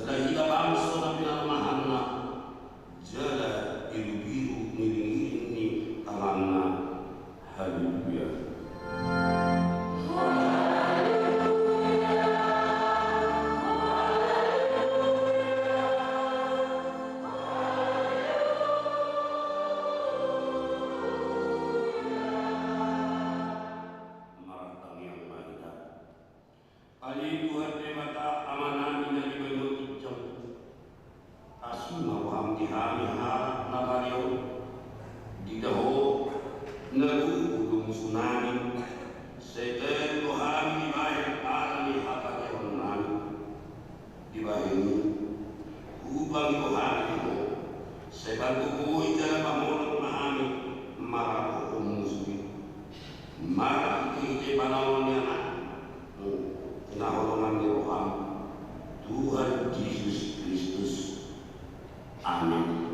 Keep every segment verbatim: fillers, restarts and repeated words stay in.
Jala hita bangso na pinarmahanna, jala birubiru ngiringiring ni tanganna. Haleluya. Martangiang ma hita. Ale Tuhan Debata, Amanami na di banua ginjang, asi ma roham di hami halak na tali on. Dida Ho na luhut do musunami, sai tolu do hami dibahen ala ni hataleonnami. Dibahen i, hupangido hami di Ho, sai panggohi jala pamoloi ma hami maradophon musu i. Marhitehite panaon ni Anakmu, na hinaholongan ni roham, Tuhan Jesus Kristus. Amin.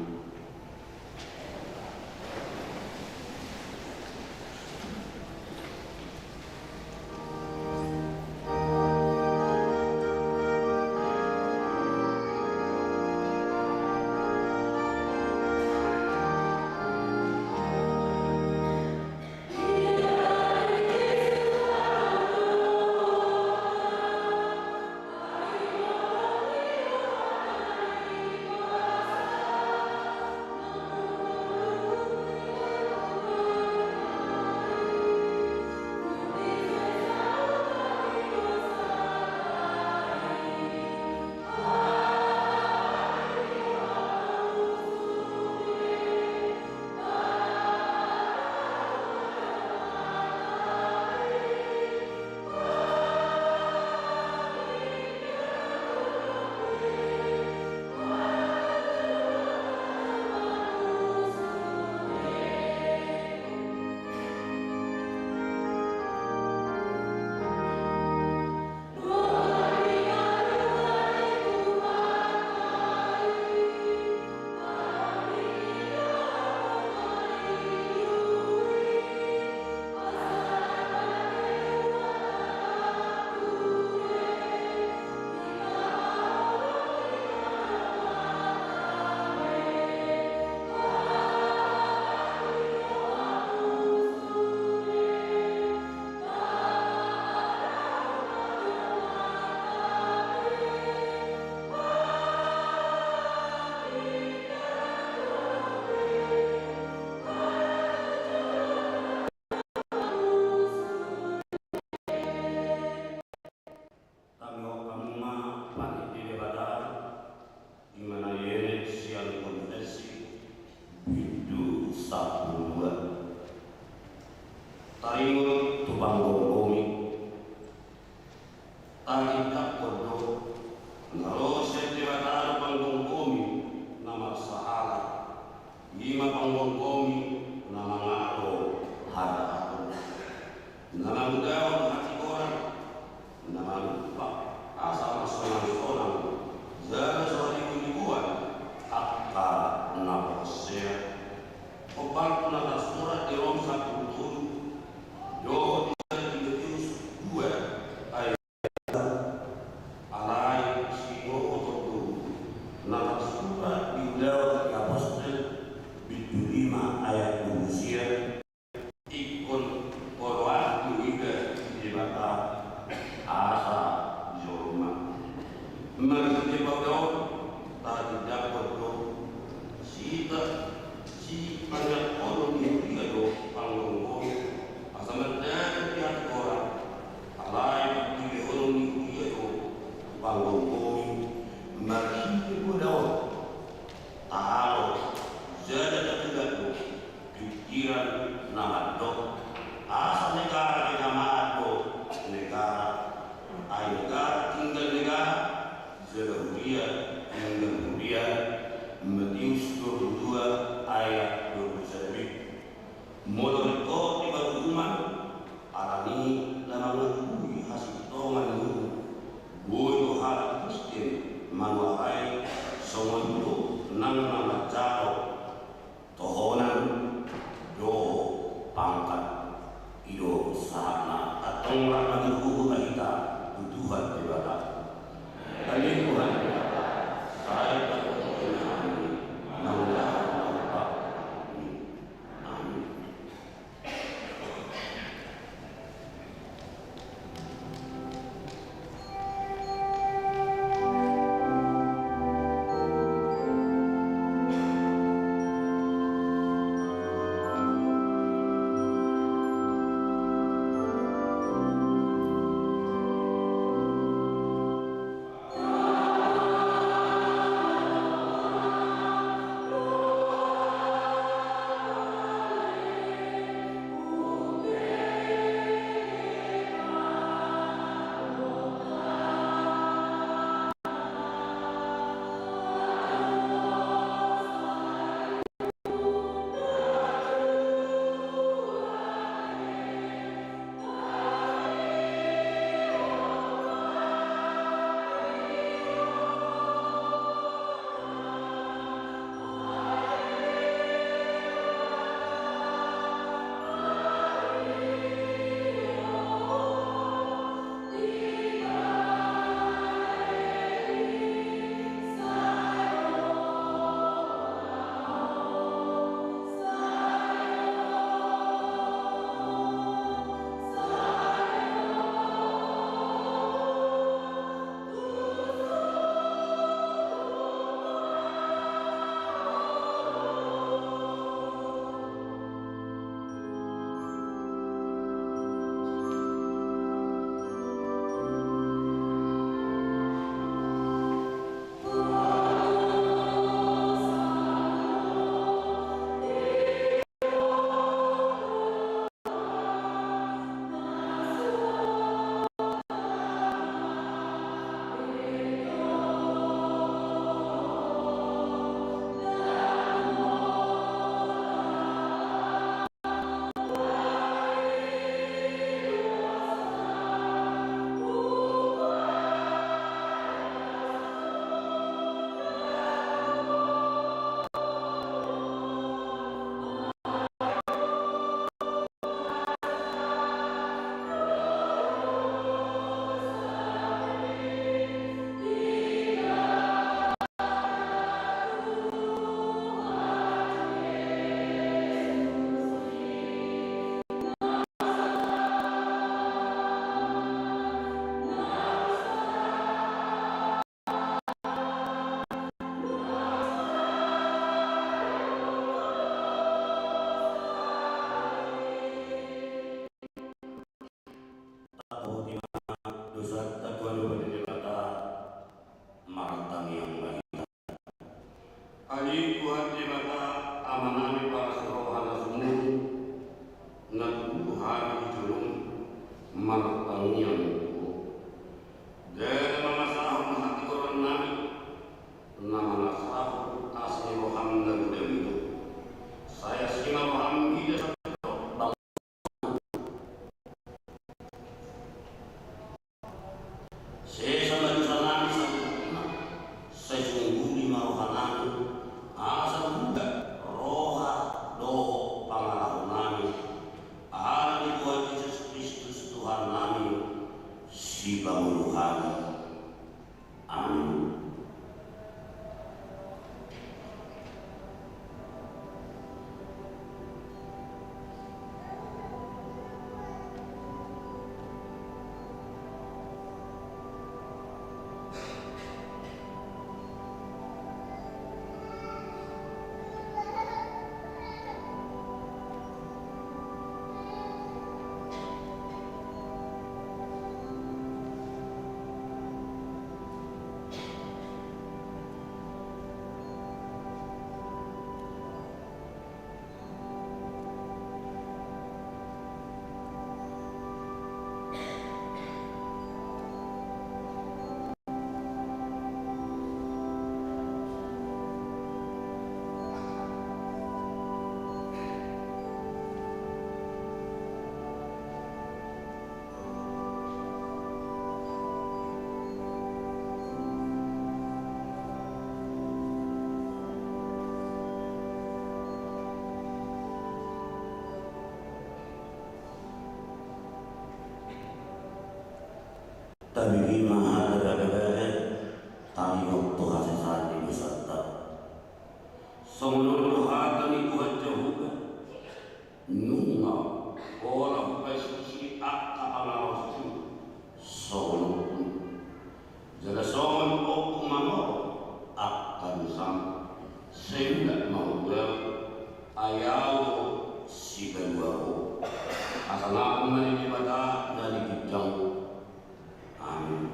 Tangihon hamu ma panghit ni Debata, i ma na ienet sian Konfesi bindu sampulu dua. Taringot tu panggomgomi. Tahindakhon do na ro sian Debata do panggomgomi na marsahala. I ma panggomgomi na mangalo hajahaton, na mangudahon hatigoran, na manumpak asa marsonangsonang, jala so haligoan angka na porsea. Hombar tu na tarsurat di Rom sampulu tolu dohot di sada Timoteus dua ayat. Alai siboto do na tarsurat di Ulaon ni Apostel bindu lima ayat dua pulu sia. Ingkon oloan do iba di Debata asa jolma. Marhite paudaon tahindakhon do sita, sipangianghonon ni huria do panggomgomi asa mandapot di hatigoran. Alai dibehonon ni huria do panggomgomi marhite paudaon. Taalo jala tatulak do pingkiran na mandok asa negara kenamaan do negara. Ai negara tinggal negara, jala huria tinggal huria. Mateus dua pulu dua ayat dua pulu sada. Molo ringkot di paruhuman, alani na mangangguhi hasintongan ni uhum, boi do halak Kristen manuhai songon i do nang na manjalo tohonan dohot pangkat. I do sahatna, antong rap ma di huhut hita tu Tuhan Debata. Ale Tuhan Debata, Tuhan Debata, Amanami parasi roha na sumurung, na tubu hami di jolom martangiang tu Ho. Ndada mangasahon hatigorannami, na mangasahon asi ni roham na godang i do. Sai asi ma roham di Sesa ma dosanami saluhutna, sai sungguli ma rohanami, asa bulat roha dohot pangalahonami, ala ni Tuhan Jesus Kristus Tuhannami, Sipangolu hami. Amin. Tabege ma hata gabe-gabe, taringot tu hasesaan ni dosanta. Songon on do hata ni Tuhan Jahowa, nunga pola hupasisi angka pangalaoSi songon ompung, jala songon ompung manolong angka dosam, sai unang ma hubual, ai Ahu do sipaluah ho. Hasangapon ma di Debata na di ginjang. Amin.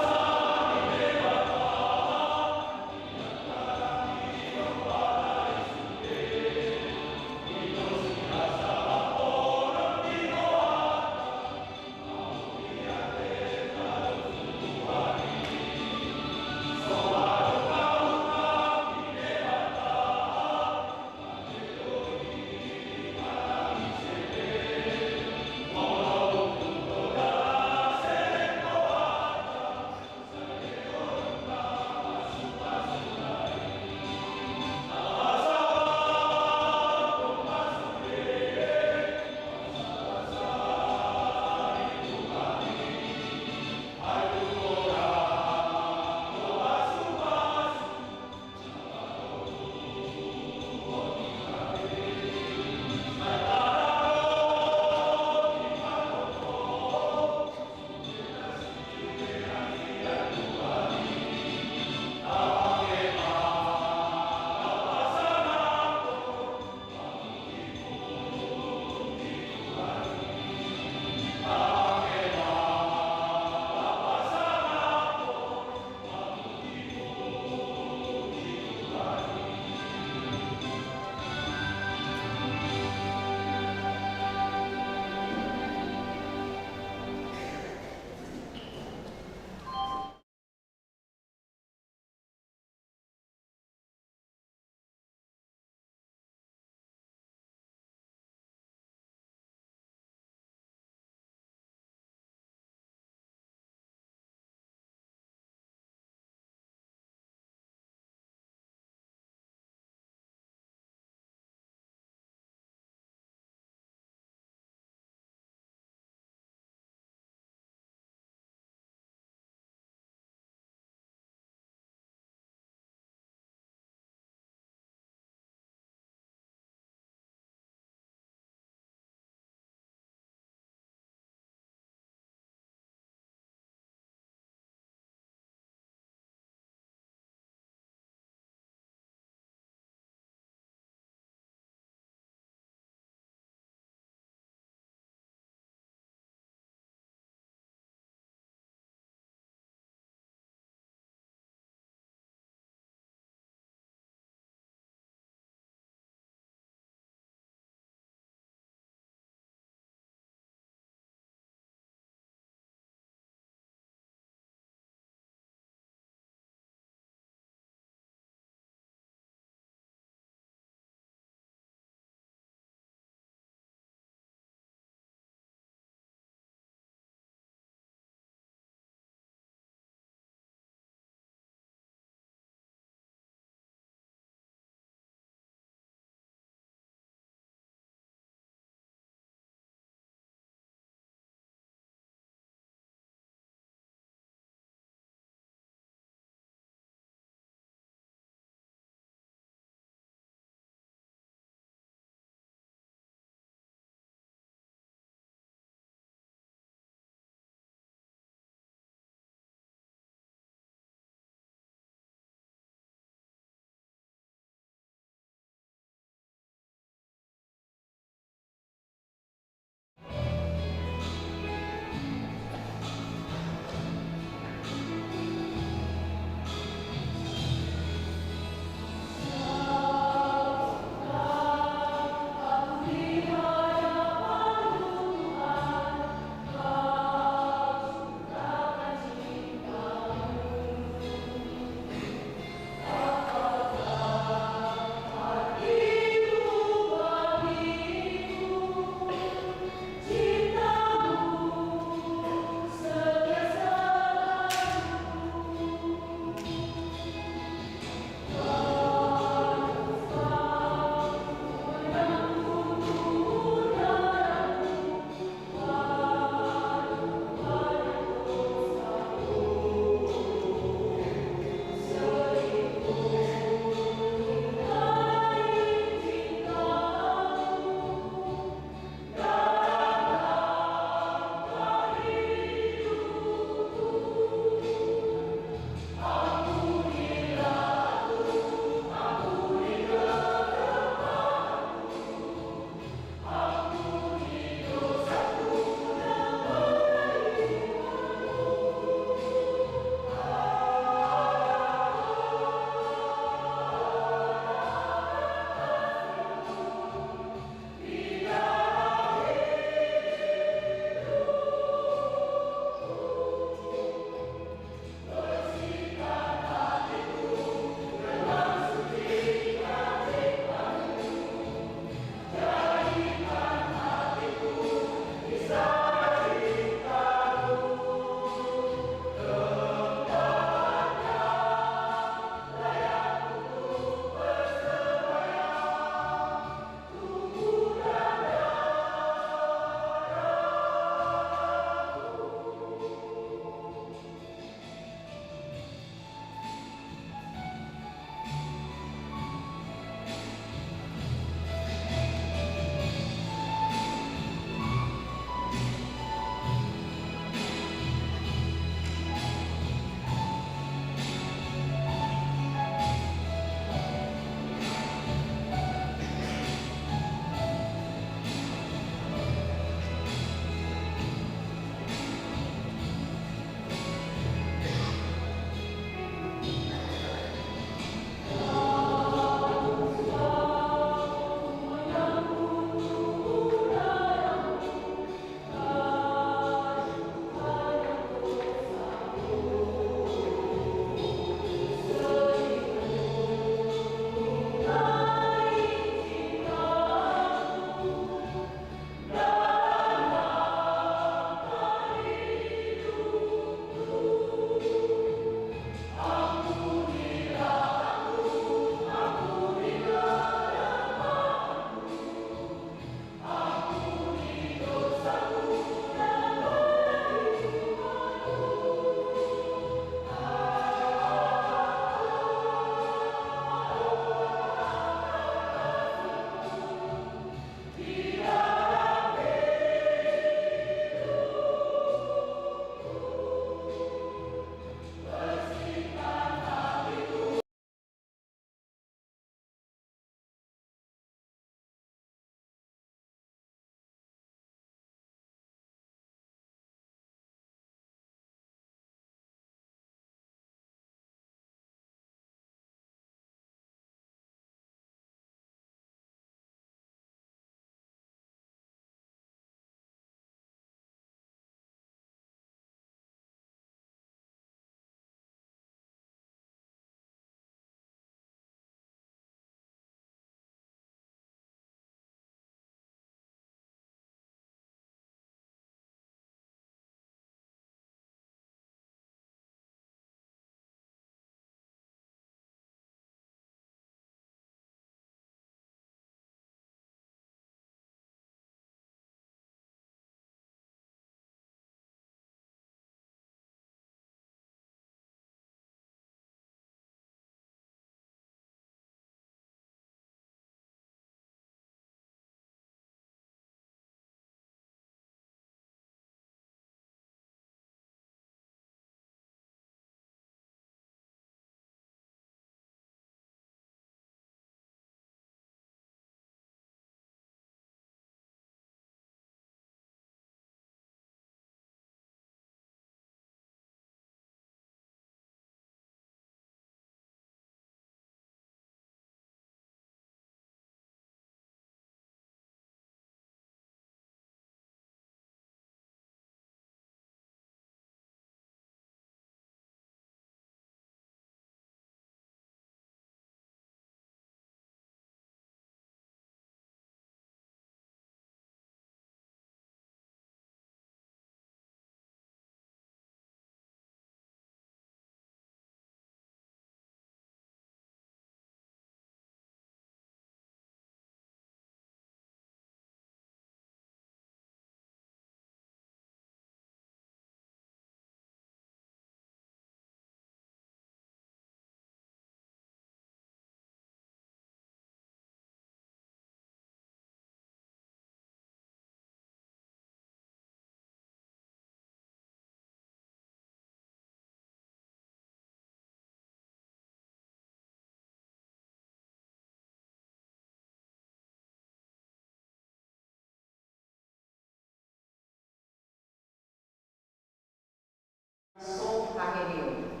So haheheon.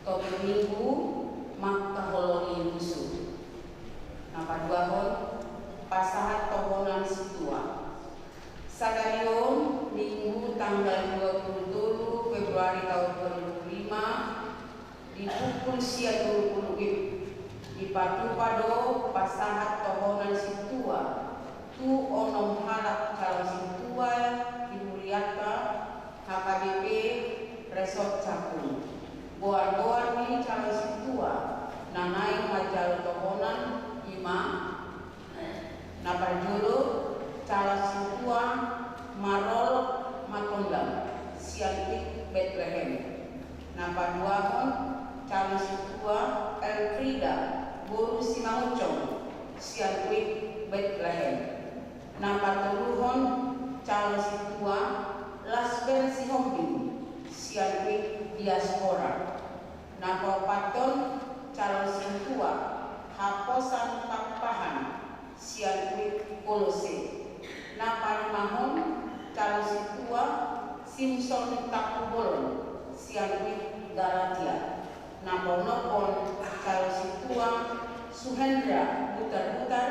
Topik Minggu, mangkaholongi musu. Na paduahon, pasahat tohonan sintua. Sadari on, Minggu tanggal dua puluh tolu Februari tahun dua ribu lima, di pukul sia tolu pulu WIB, dipatupa do pasahat tohonan sintua tu onom halak calon sintua di hurianta H K B P Resort Cakung. Goar-goar ni calon sintua na naeng manjalo tohonan i ma: na parjolo, calon sintua Marolop Matondang, sian WIB Betlehem. Na paduahon, calon sintua Elfrida boru Simangunsong, sian WIB Betlehem. Na patoluhon, calon sintua Lasber Sihombing, sian WIB Diaspora. Na paopathon, calon sintua Haposan Pakpahan, sian WIB Kolose. Na palimahon, calon sintua Simson Tangkubolon, sian WIB Galatia. Na paonomhon, calon sintua Suhendra Butarbutar,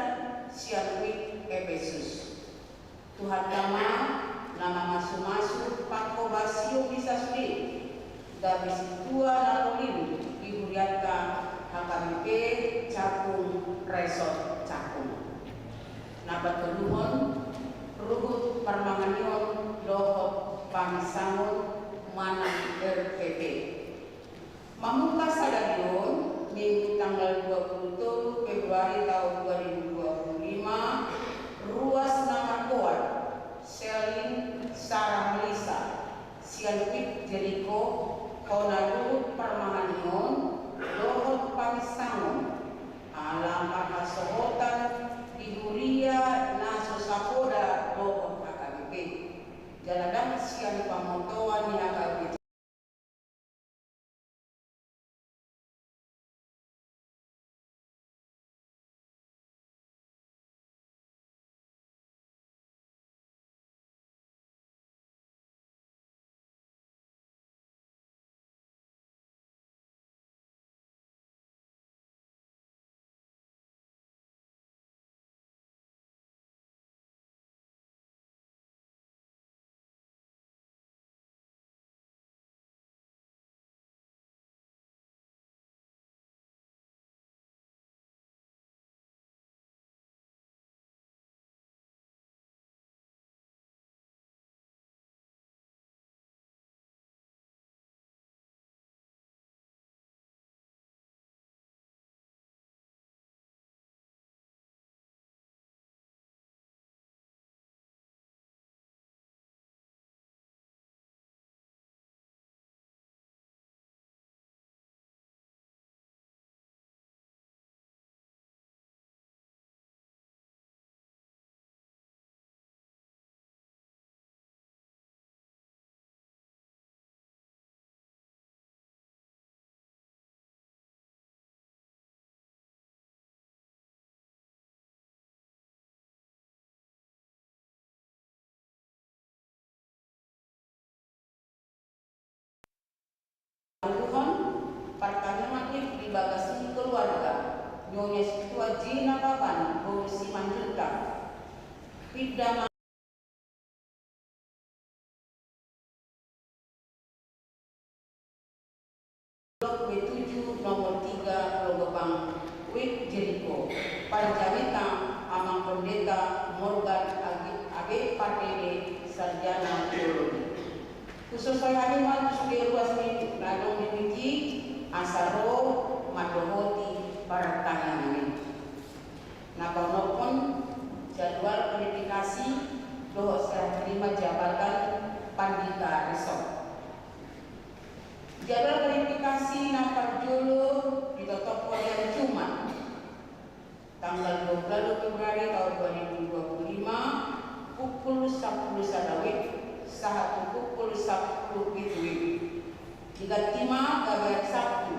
sian WIB Epesus. Tuhanta ma na mamasumasu pangkobasion ni sasude, gabe sintua na lolil di hurianta H K B P Cakung Resort Cakung. Na patoluhon, ruhut parmanganion dohot paminsangon manang R P P. Mamungka sadari on, Minggu tanggal dua puluh tolu Februari tahun dua ribu dua puluh lima, ruas na margoar Selin Sarah Melisa, sian WIB Jeriko, hona ruhut parmanganion dohot paminsangon ala marhasohotan di huria na so sapoda dohot H K B P. Jala ndang sian pamotoan ni H K B P. Aluhon, partangiangan WIB di bagas ni keluarga Nyonya Sintua Jina Papan boru Simanjuntak. Pinda ma- Blok B tujuh nomor tiga Pulau Gebang, WIB Jeriko, Parjamita Amang Pendeta Morgan Agi-, Abe Pardede, Sarjana Teologi. Husosoion hami ma tu sude ruas ni na adong di WIB i, asa ro mandohoti partangiangan i. Na paonomhon, jadwal verifikasi dohot serah terima jabatan pandita resort. Jadwal verifikasi na parjolo ditotophon di ari Jumat, tanggal dua puluh Februari tahun dua ribu dua puluh lima, pukul sampulu sada WIB sahat tu pukul sampulu pitu WIB. Diganti ma gabe ari Sabtu,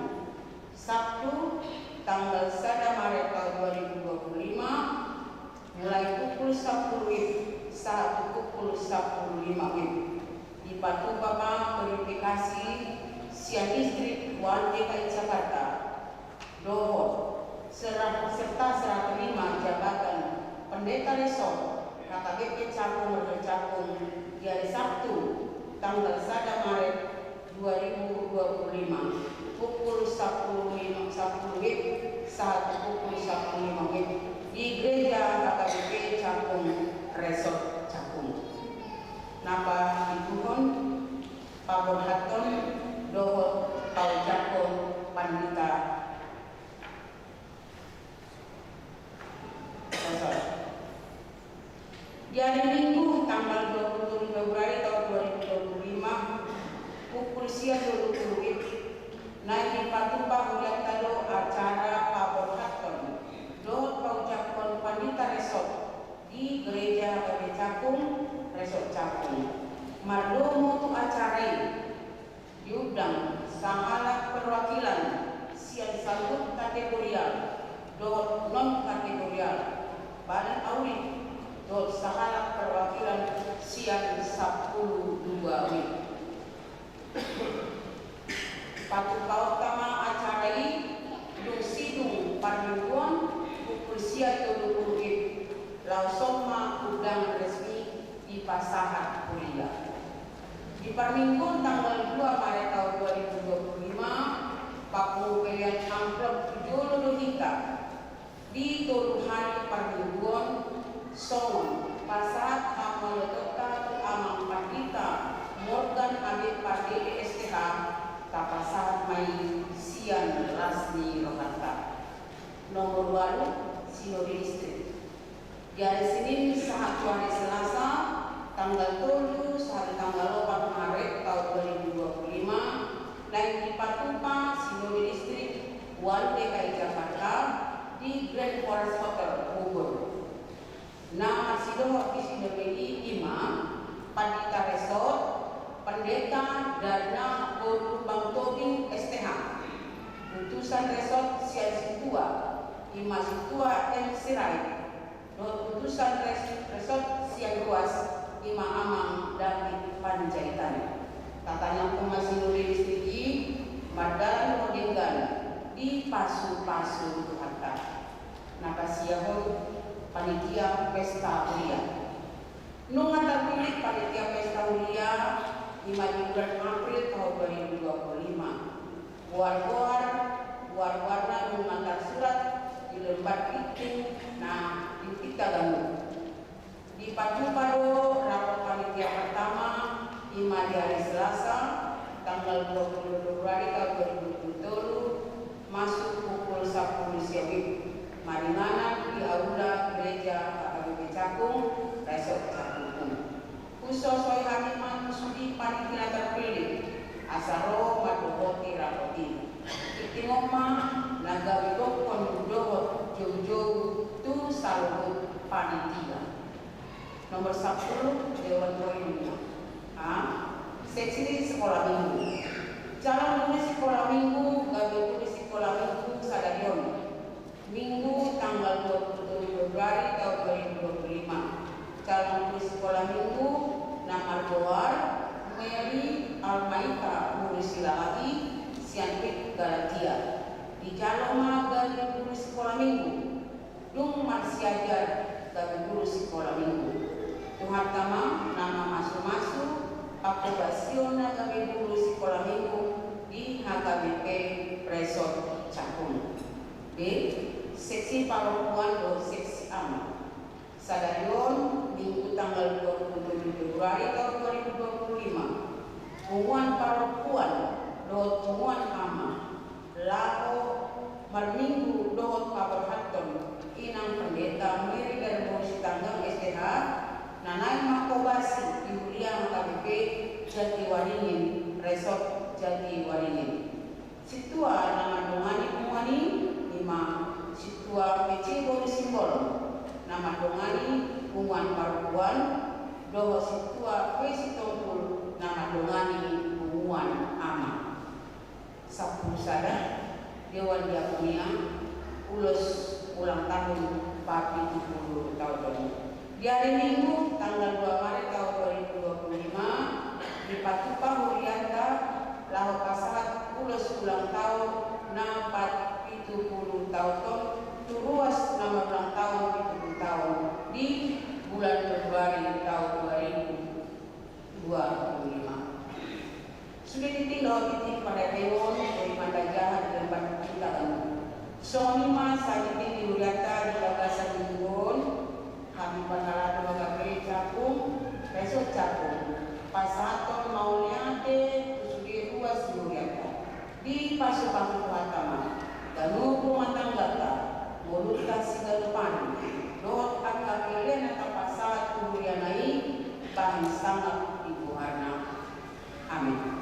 Sabtu, tanggal sada Maret tahun dua ribu dua puluh lima, mulai pukul sampulu WIB sahat tu pukul sampulu lima WIB. Dipatupa ma verifikasi sian Distrik One D K I Jakarta, dohot serah, serta serah terima jabatan Pendeta Resort H K B P Cakung Resort Cakung di hari Sabtu tanggal sada Maret dua ribu dua puluh lima, pukul sepuluh lima, sepuluh WIB sahat pukul sepuluh lima WIB di Gereja H K B P Cakung Resort Cakung. Na paituhon, paborhathon dohot paujakhon pandita. Di hari Minggu tanggal dua puluh tujuh Februari tahun dua ribu dua puluh lima, pukul sia tolu pulu WIB, naeng dipatupa hurianta do acara paborhathon dohot paujakhon pandita resort di Gereja H K B P Cakung Resort Cakung. Mardomu tu acara i diundang sahalak perwakilan sian saluhut kategorial dohot non kategorial, badan aulit dohot sahalak perwakilan sian sampulu dua WIB. Patupaonta ma acara i dung sidung parmingguon pukul sia tolu pulu WIB, laos on ma undangan resmi dipasahat huria. Di parmingguon tanggal dua Maret tahun dua ribu dua puluh lima, pangkupelean amplop tu jolo do hita. Di tolu hari parmingguon, songon pasahat hamalotonta tu Amang Pandita Morgan Abed Pardede S T H, tapasahat ma i sian las ni rohanta. Nomor ualu, Sinode Distrik. Di hari Senin sahat tu hari Selasa, tanggal tolu sahat tu tanggal opat Maret tahun dua ribu dua puluh lima, naeng dipatupa Sinode Distrik One D K I Jakarta di Grand Forest Hotel Bogor. Na marsidohot di sinode i ima Pandita Resort, Pendeta Darna Boru Bangtobing S T H. Utusan Resort sian Situa, ima Situa M Sirait. Dohot utusan res-, resort sian Ruas, ima Amang David Panjaitan. Tatangiangkon ma sinode distrik i mardalan ro denggan dipasupasu Tuhanta. Na pasiahon panitia pesta huria. Nunga tarpillit panitia pesta huria ima di bulan April tahun dua ribu dua puluh lima. Goar-goar, goar-goarna nunga tarsurat di lembar ginting na di hita ganup. Dipatupa do rapat panitia pertama ima di hari Selasa tanggal dua puluh Februari tahun dua ribu dua puluh tolu, masuk pukul sampulu sia WIB, maringanan di aula Gereja H K B P Cakung, Resort Cakung. Husosoi hami ma tu sude panitia na tarpillit asa ro mandohoti rapat i. Tingting on ma na gabe gokhon dohot joujou tu saluhut panitia. Nomor sampulu, Dewan Poin lima. A. Seksi Sikola Minggu. Calon guru Sikola Minggu gabe guru Sikola Minggu sadari on, Minggu tanggal dua puluh tujuh Februari tahun dua ribu dua puluh lima. Calon guru Sikola Minggu na margoar Mary Almaita Guru Silalahi sian Wit Galatia. Dijalo ma gabe guru Sikola Minggu. Dung marsiajar gabe guru Sikola Minggu. Tuhanta ma na mamasumasu pangkobasion na gabe guru Sikola Minggu di H K B P Resort Cakung. B. Seksi Parompuan dohot Seksi Ama. Sadari on, Minggu tanggal dua puluh tujuh Februari tahun dua ribu dua puluh lima, punguan parompuan dohot punguan ama laho marminggu dohot paborhathon Inang Pendeta Mary Darmo Sitanggang S T H, na naeng mangkobasi di huria H K B P Jatiwaringin, Resort Jatiwaringin. Sintua na mandongani punguan i ima Sintua P C Boru Simbolon na mandongani punguan parompuan dohot Sintua P Sitompul na mandongani punguan ama. Sampulu sada, Dewan Diakonia, ulos ulang tahun papitu pulu taon. Di hari Minggu tanggal dua Maret tahun dua ribu dua puluh lima, dipatupa hurianta laho pasahat ulos ulang taon na pat pitu pulu taon on tu ruas na marulang taon pitu pulu taon di bulan Februari taon dua ribu dua pulu lima. Sude tintin dohot tintin pardalanan on, dohot pandajahan di lembar kita kan. Songon i ma sahali ni hurianta di bagasan minggu on, hami parhalado ma gabe capung, reso capung. Pasahathon mauliate tu sude ruas ni hurianta. Dipasupasuhata ma ganup rumah tanggata, ngolunta siganupan, dohot angka pelean na tapasahat tu huriana i, bahen sangap di goarna. Amin.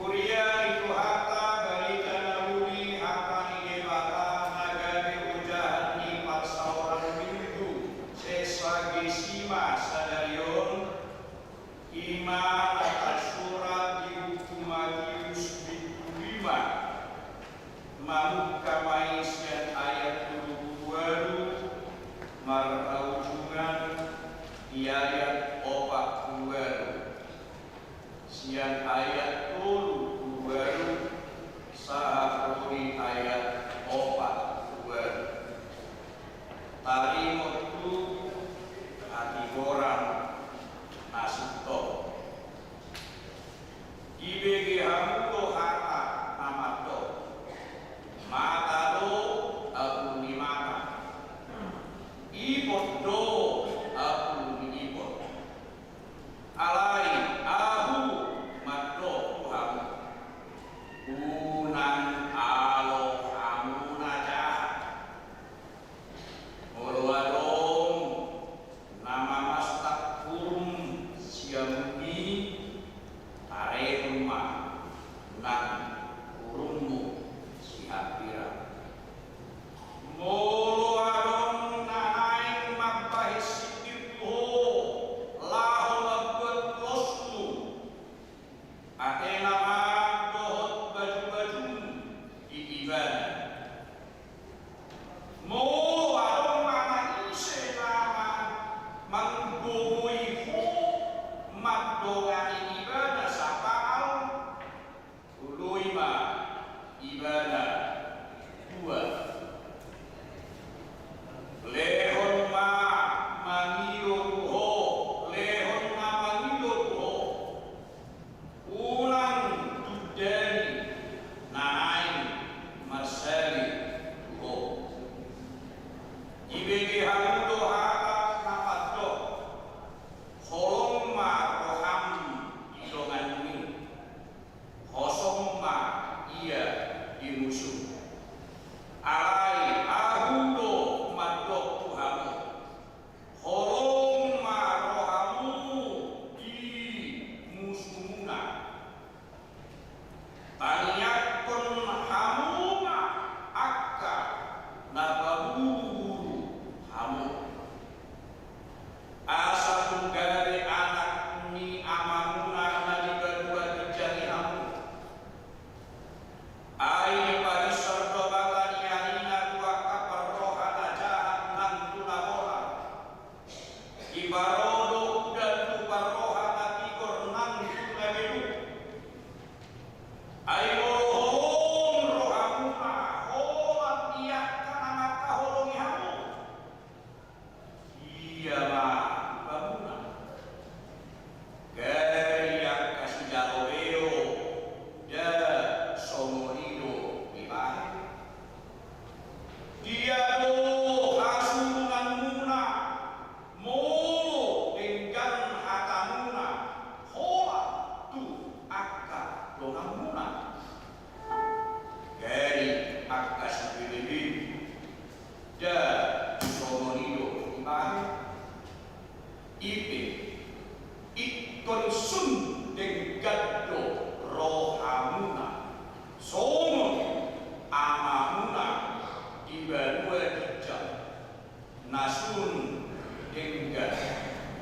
Huria ni Tuhanta, barita na uli, hata ni Debata na gabe ojahan ni parsaoran Minggu Sexagesima sadari on, i ma na tarsurat di buku Matius bindu lima. Mamungka ma i sian ayat tolu pulu ualu, marhaujungan di ayat opat pulu ualu. Sian ayat tolu pulu ualu sahat ro di ayat opat pulu ualu. Taringot tu hatigoran na sintong. Dibege hamu do hata na mandok: Mata do apul ni mata, ipot do apul ni ipot. Alai ahu mandok tu hamu: Unang alo hamu na jahat. Molo adong na mamastak hurum siamun i, tarehon ma nang hurummu sihampiran. Molo adong na naeng mambahen sindir tu ho laho mambuat losmu, atena ma dohot bajubajum di ibana. Molo adong ma na ise na manggogoi ho mandongani ibana sapaal, oloi ma ibana dua. Lehon ma mangido tu ho, lehon ma mangido tu ho. Unang tundani na naeng marsali tu ho. Dibege hamu do hata na mandok: Holong ma roham di donganmu i, hosom ma ia di musum. Alai ahu do mandok tu hamu: Holong ma rohamu di musumuna. Tangiangkon hamu ma angka na paburuhuru hamu. Asa tung gabe anak ni Amamuna na di banua ginjang i hamu. Ai dipabinsar do Debata nian i tu angka parroha na jahat nang tu na bona. Diparo do udan tu parroha na tigor nang tu na geduk. Ai molo holong rohamuna holan di angka na mangkaholongi hamu, dia ma upamuna? Gari angka sijalo beo, da songon i do dibahen. Dia do hasurunganmuna molo denggan hatamuna holan tu angka donganmuna? Gari angka sibelebelu, da songon i do dibahen. I pe, ingkon sun denggan do rohamuna songon Amamuna di banua ginjang na sun denggan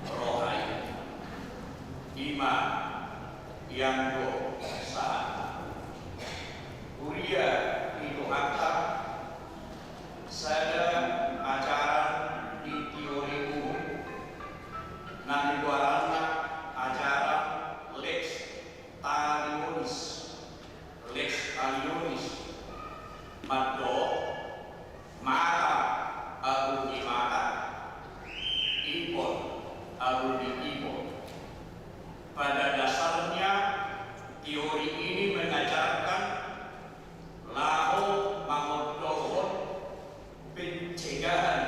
roha i. I ma ianggo sahat. Huria ni Tuhanta, sada ajaran di teori uhum na nigoaranna ajaran Lex Talionis. Lex Talionis mandok: Mata apul ni mata, ipot apul ni ipot. Pada dasarnya, teori ini mengajarkan laho mangondolhon pencegahan,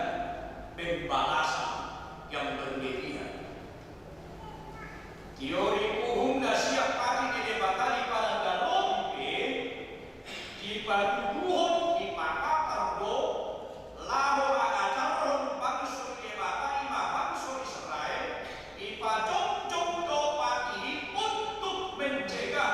pembalasan yang berlebihan. Teori uhum na sian pati ni Debata diparandarohi pe, dipatuduhon, dipapatar do laho mangajarhon bangso ni Debata, i ma bangso Israel, dipajongjong do pati i untuk mencegah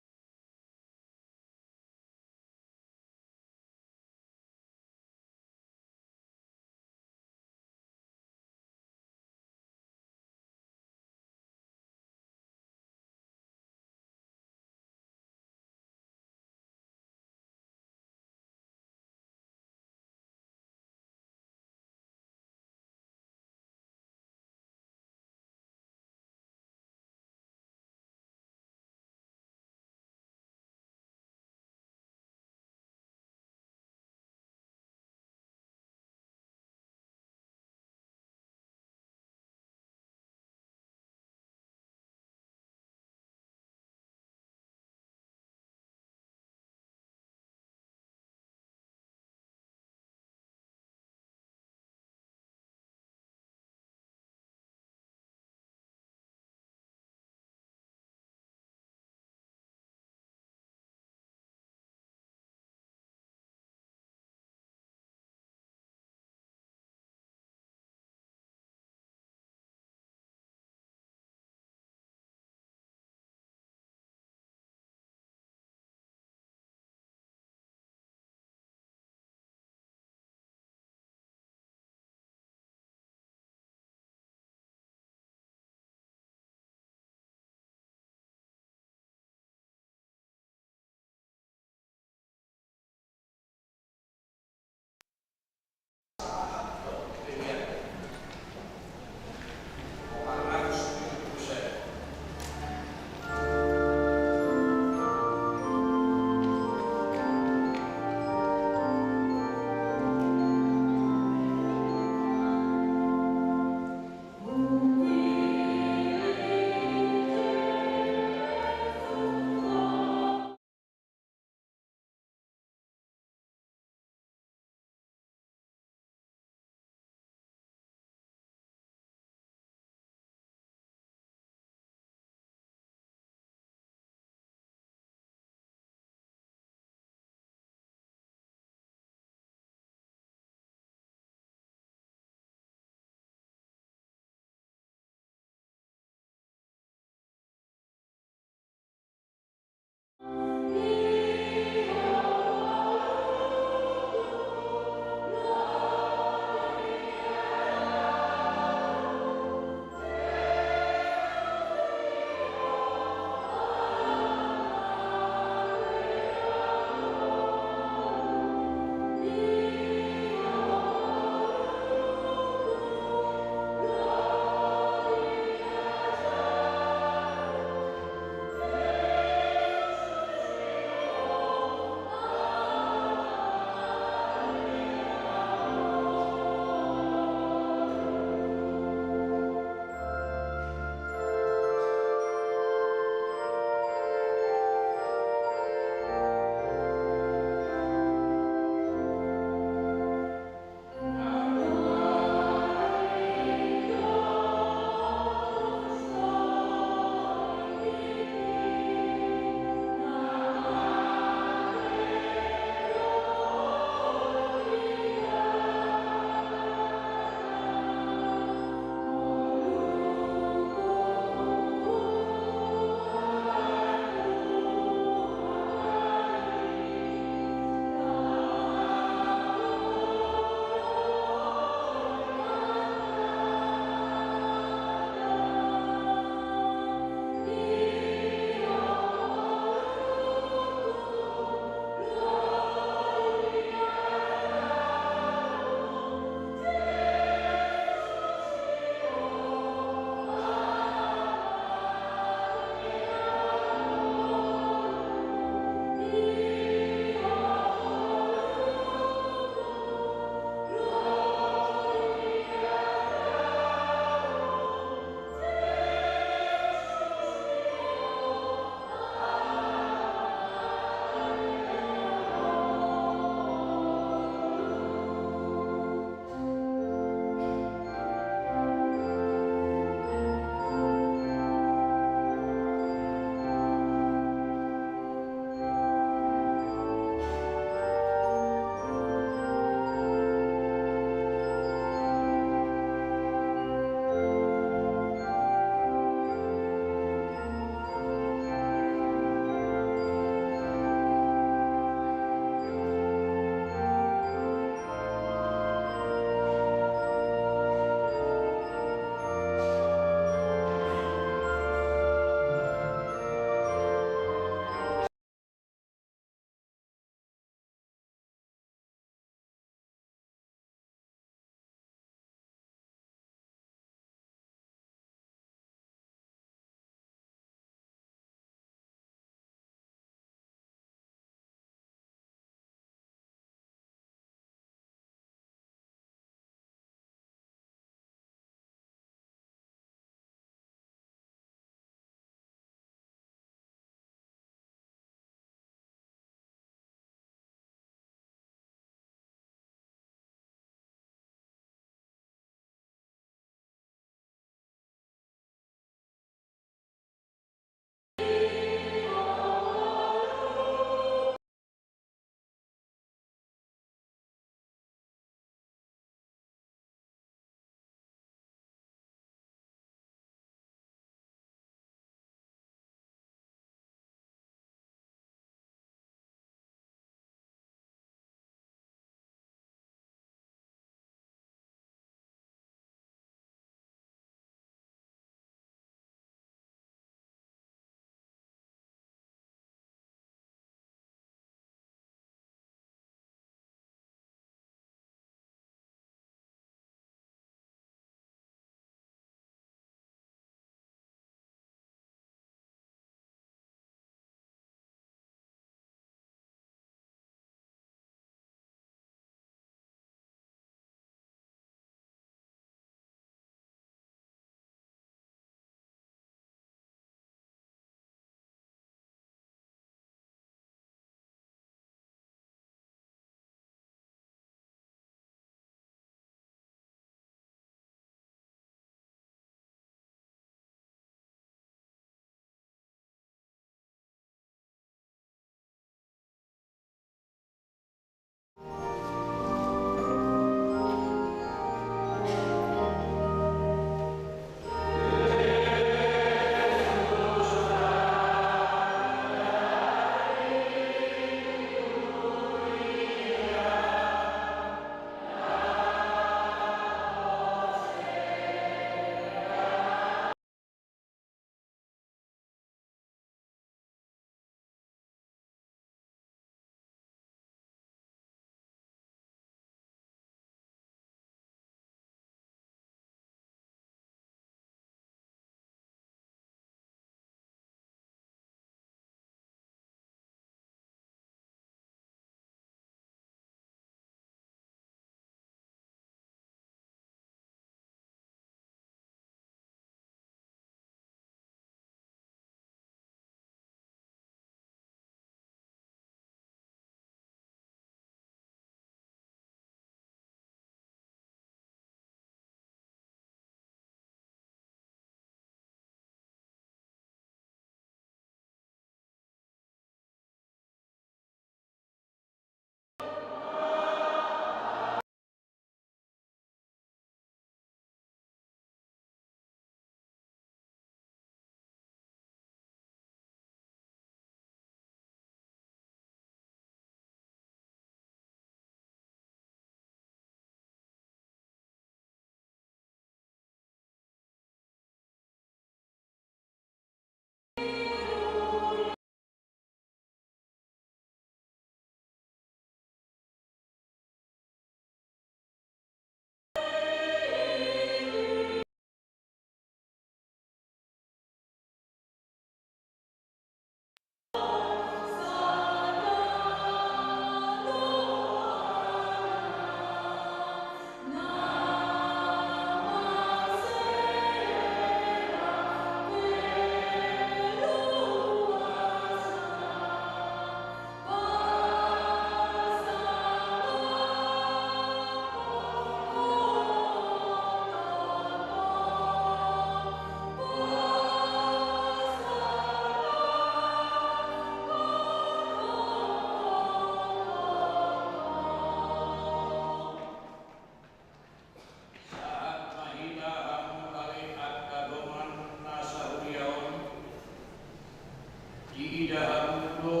Diida hamu do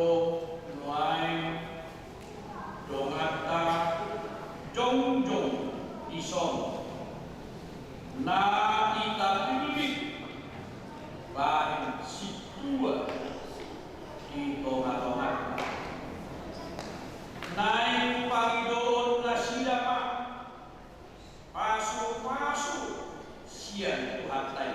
nuaeng donganta jongjong dison, na ditapillit bahen sintua di tongatonganta. Naeng pangidoon nasida ma pasupasu sian Tuhanta i.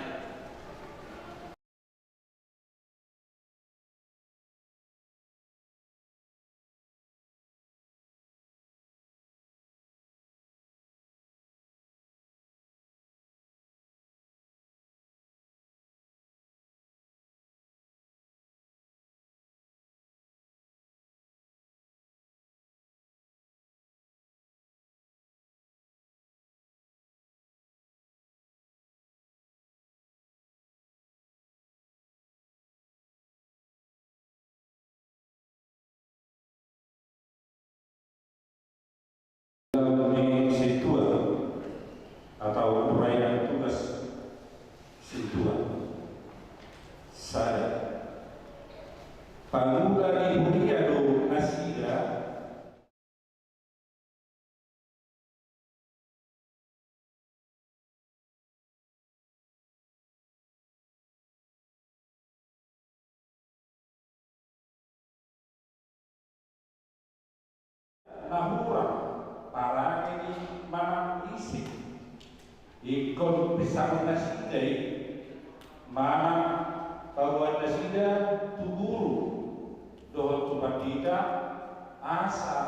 Dalam ni sintua atau uraian tugas sintua. Sada. Pangula ni huria do nasida. Na hurang parange ni manang ise. Ingkon pisangkon nasida i manang paboan nasida tu guru dohot tu pandita asa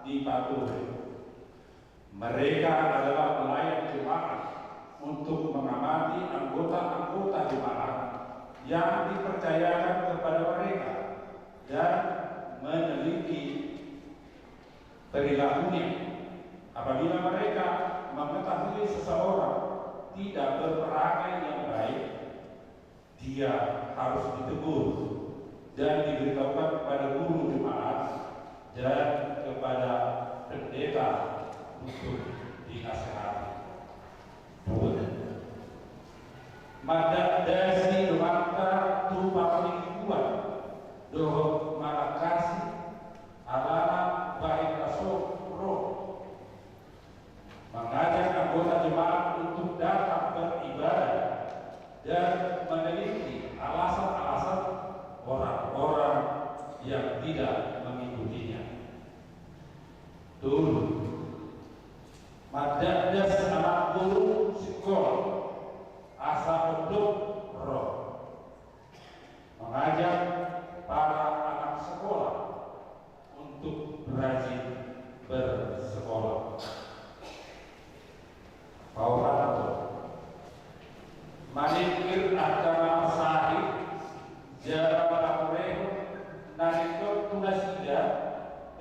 dipatuhi. Mereka adalah pelayan jemaat untuk mengamati anggota-anggota jemaat yang dipercayakan kepada mereka dan meneliti perilakunya. Apabila mereka mengetahui seseorang tidak berperangai yang baik, dia harus ditegur dan diberitahukan kepada guru jemaat dan kepada pendeta untuk dinasehati. Dua. Mandasdasi donganna tu parmingguan dohot manangkasi alana bahen na so ro. Mengajak anggota jemaat untuk datang beribadah dan meneliti alasan-alasan orang-orang yang tidak mengikutinya. Tolu. Mandasdasi anak boru sikola asa mondok ro. Mengajak para anak sekolah untuk rajin bersekolah. Paopat. Maningkir angka na marsahit jala paturehon na nidok tu nasida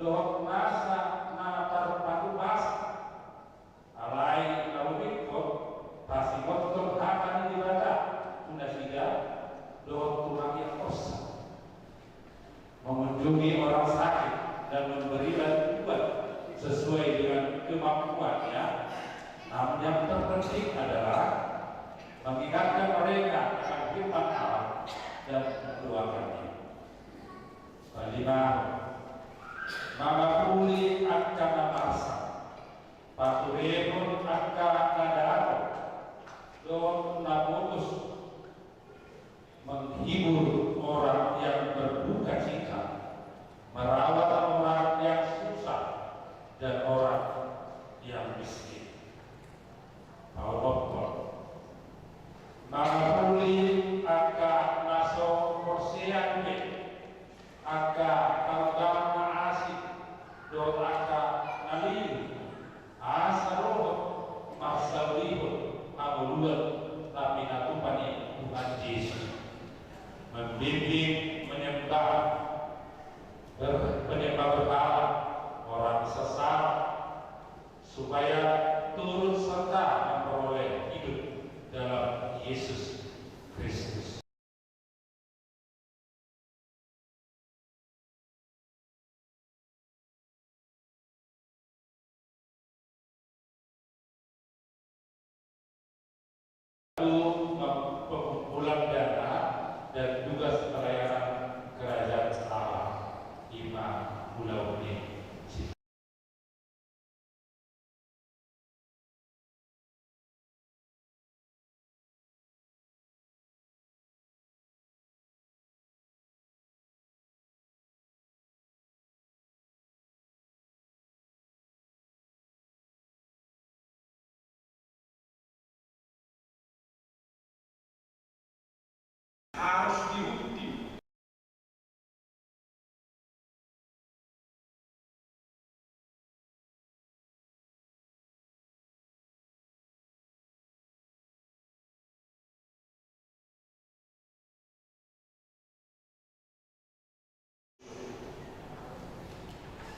dohot nasa na tarpatupa. Alai na lobihon pasingothon hata ni Debata tu nasida dohot tu na ia osa. Mengunjungi orang sakit dan memberi bantuan sesuai dengan kemampuannya. Namun yang terpenting adalah mengingatkan mereka akan firman Allah dan mendoakannya. Palima. Mangapuli angka na marsak. Paturehon angka na dao dohot na bogus, menghibur orang yang berduka cita, merawat orang yang susah dan orang yang miskin. Paopat. Mangapuli angka na so porsea be, angka parugam na asing dohot angka na lilu, asa dohot marsaulihon hangoluan na pinatupa ni Tuhan Jesus. Membimbing menyembah ber-, menyembah berhala, orang sesat, supaya turut serta memperoleh hidup dalam Yesus Kristus. Pengumpulan dana dan tugas pelayanan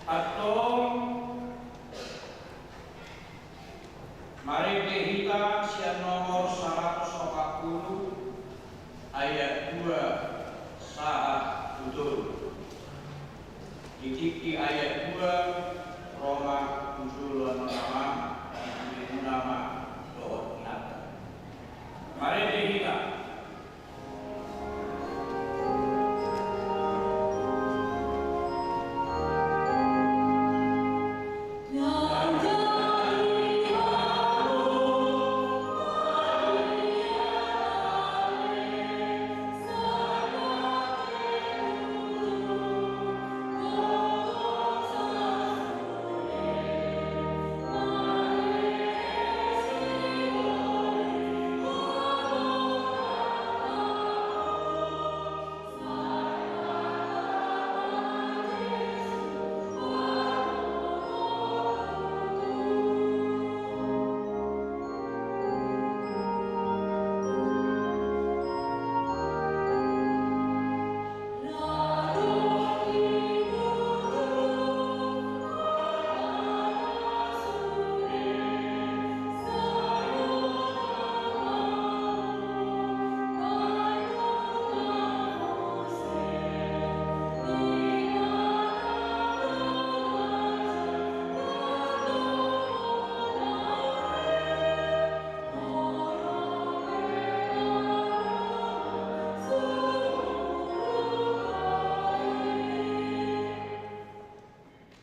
Antong, marende hita sian nomor saratus opat pulu ayat dua sahat tu tolu. Di tingki ayat dua ro ma tu jolo, Amang, di pudimuna ma dohot inanta. Marende hita.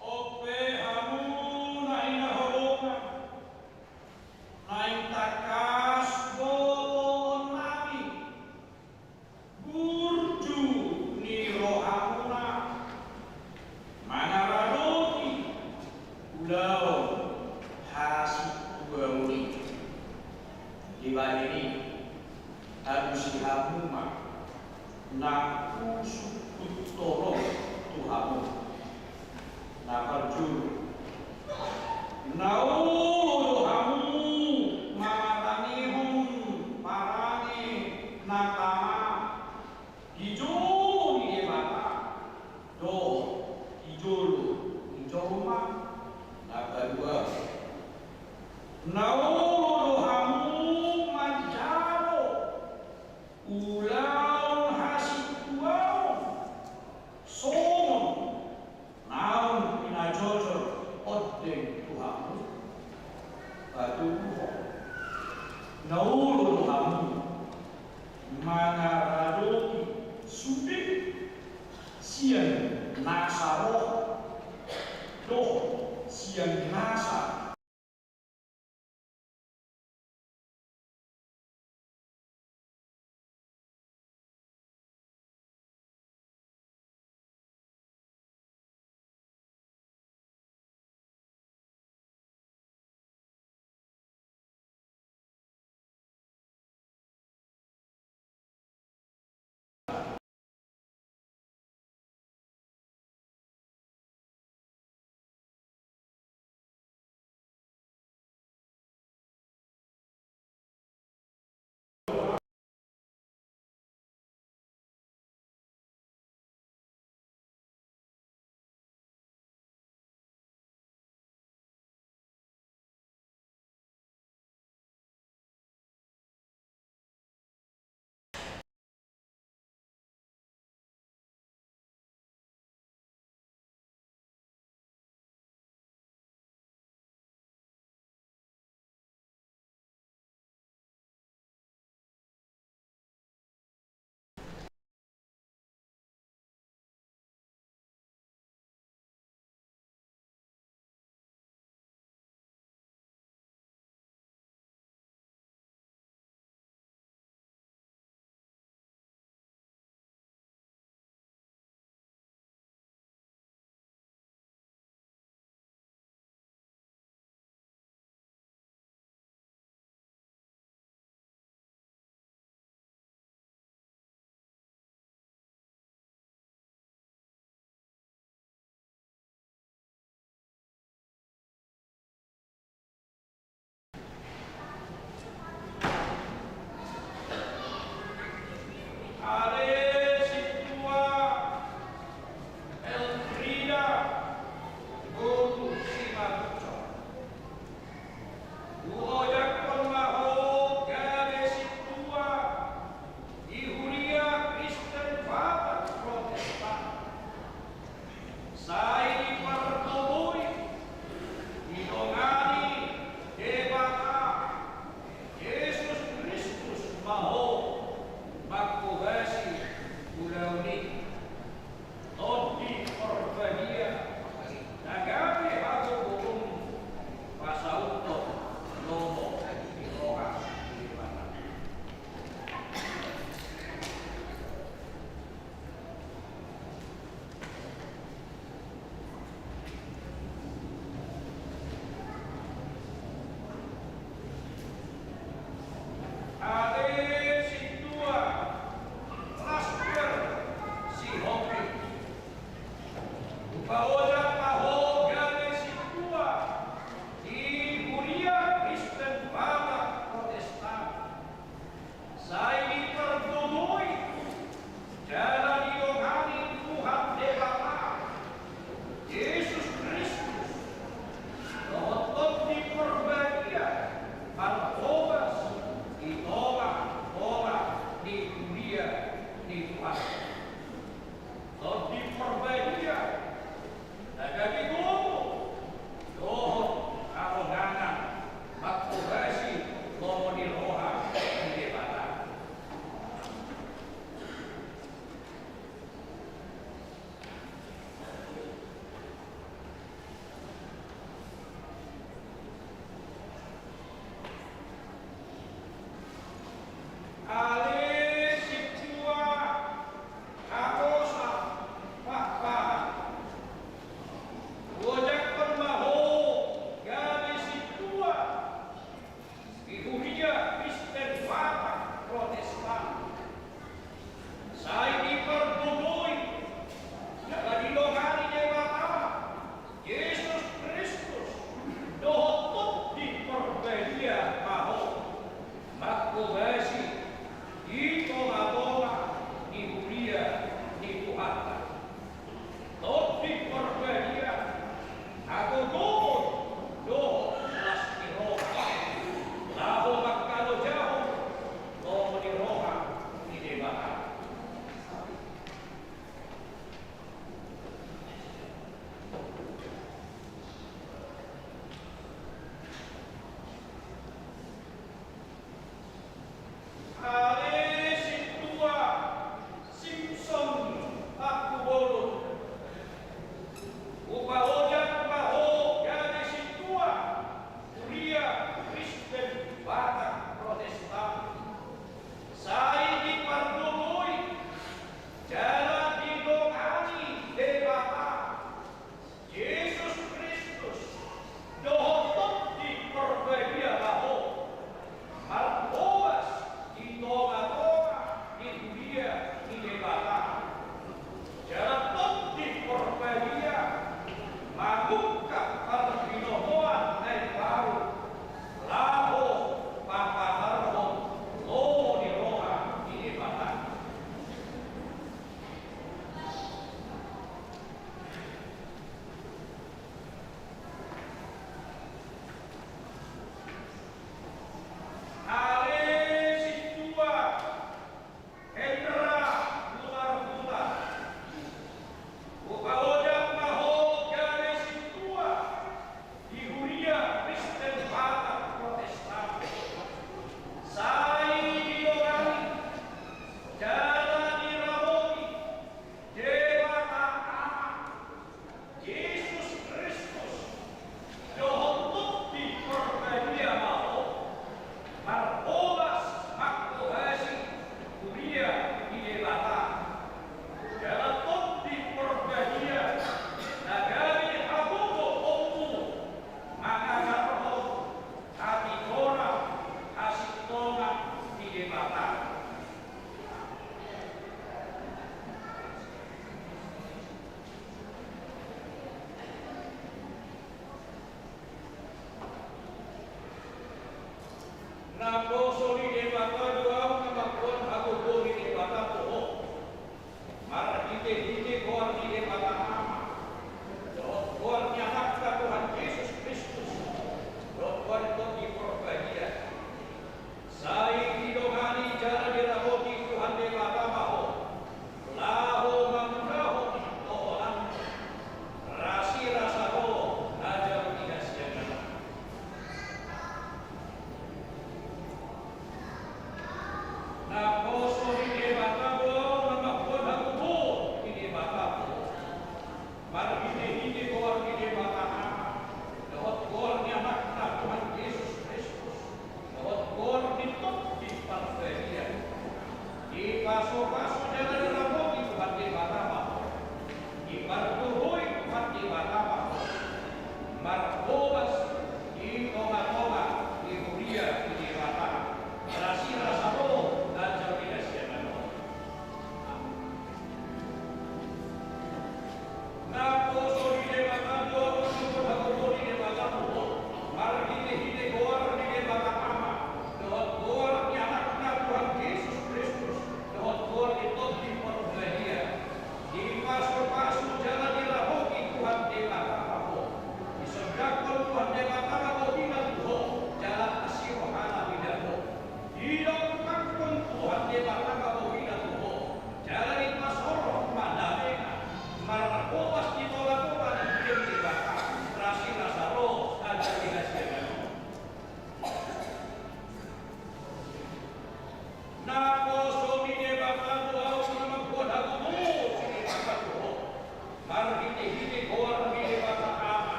On pe hamu na hinaholongan, naeng tangkas do on nami burju ni rohamuna mangaradoti ulaon hasituaon i. Dibahen i, alusi hamu ma na husungkun tolong tu hamu. Na parjolo, na olo do hamu mangarangehon parange na tama di jolo ni Debata dohot di jolo ni jolma. Na paduahon, na olo do hamu manjalo ulaon hasituaon songon naung pinajojor ondeng tu hamu. Patoluhon, na olo do hamu mangaradoti sude sian nasa roha dohot sian nasa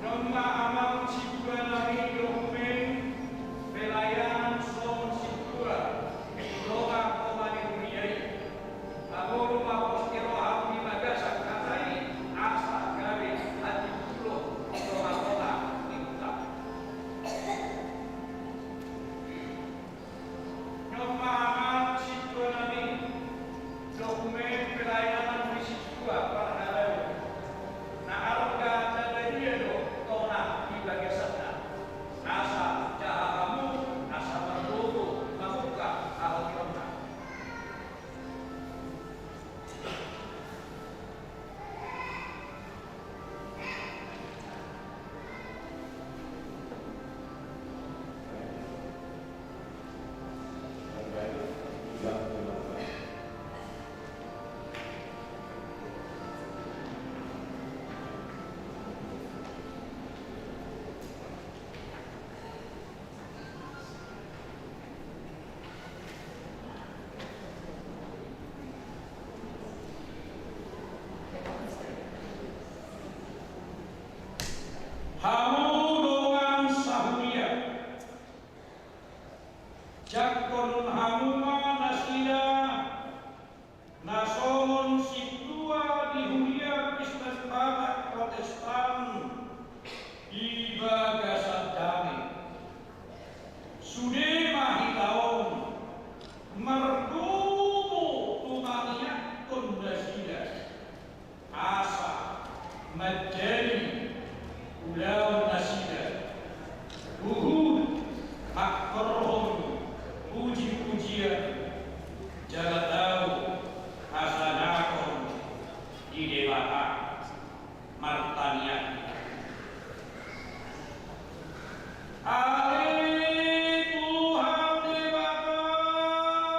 Nunga amang sintua nami dokumen pelayanan songon sintua di tonga-tonga ni huria i. Mangolu ma pos ni roham di bagasan hata i asa gabe hatiuron di tonga-tonga ni huta. Nunga amang sintua nami dokumen pelayanan ni sintua parhalado na arga na badia do tona di bagasanna. Asa jaha hamu asa margogo mamungka hahationna. Hamu dongan sahuria, jangkon hamu ma nasida na songon sintua di huria Kristen Batak Protestan di bagasan dame. Sude ma hita on margogo mangihuthon nasida asa manjadi ulaon nasida huhut mangkorhon puji-pujian jala tau hasangapon di Debata. Martangiang. Ale Tuhan Debata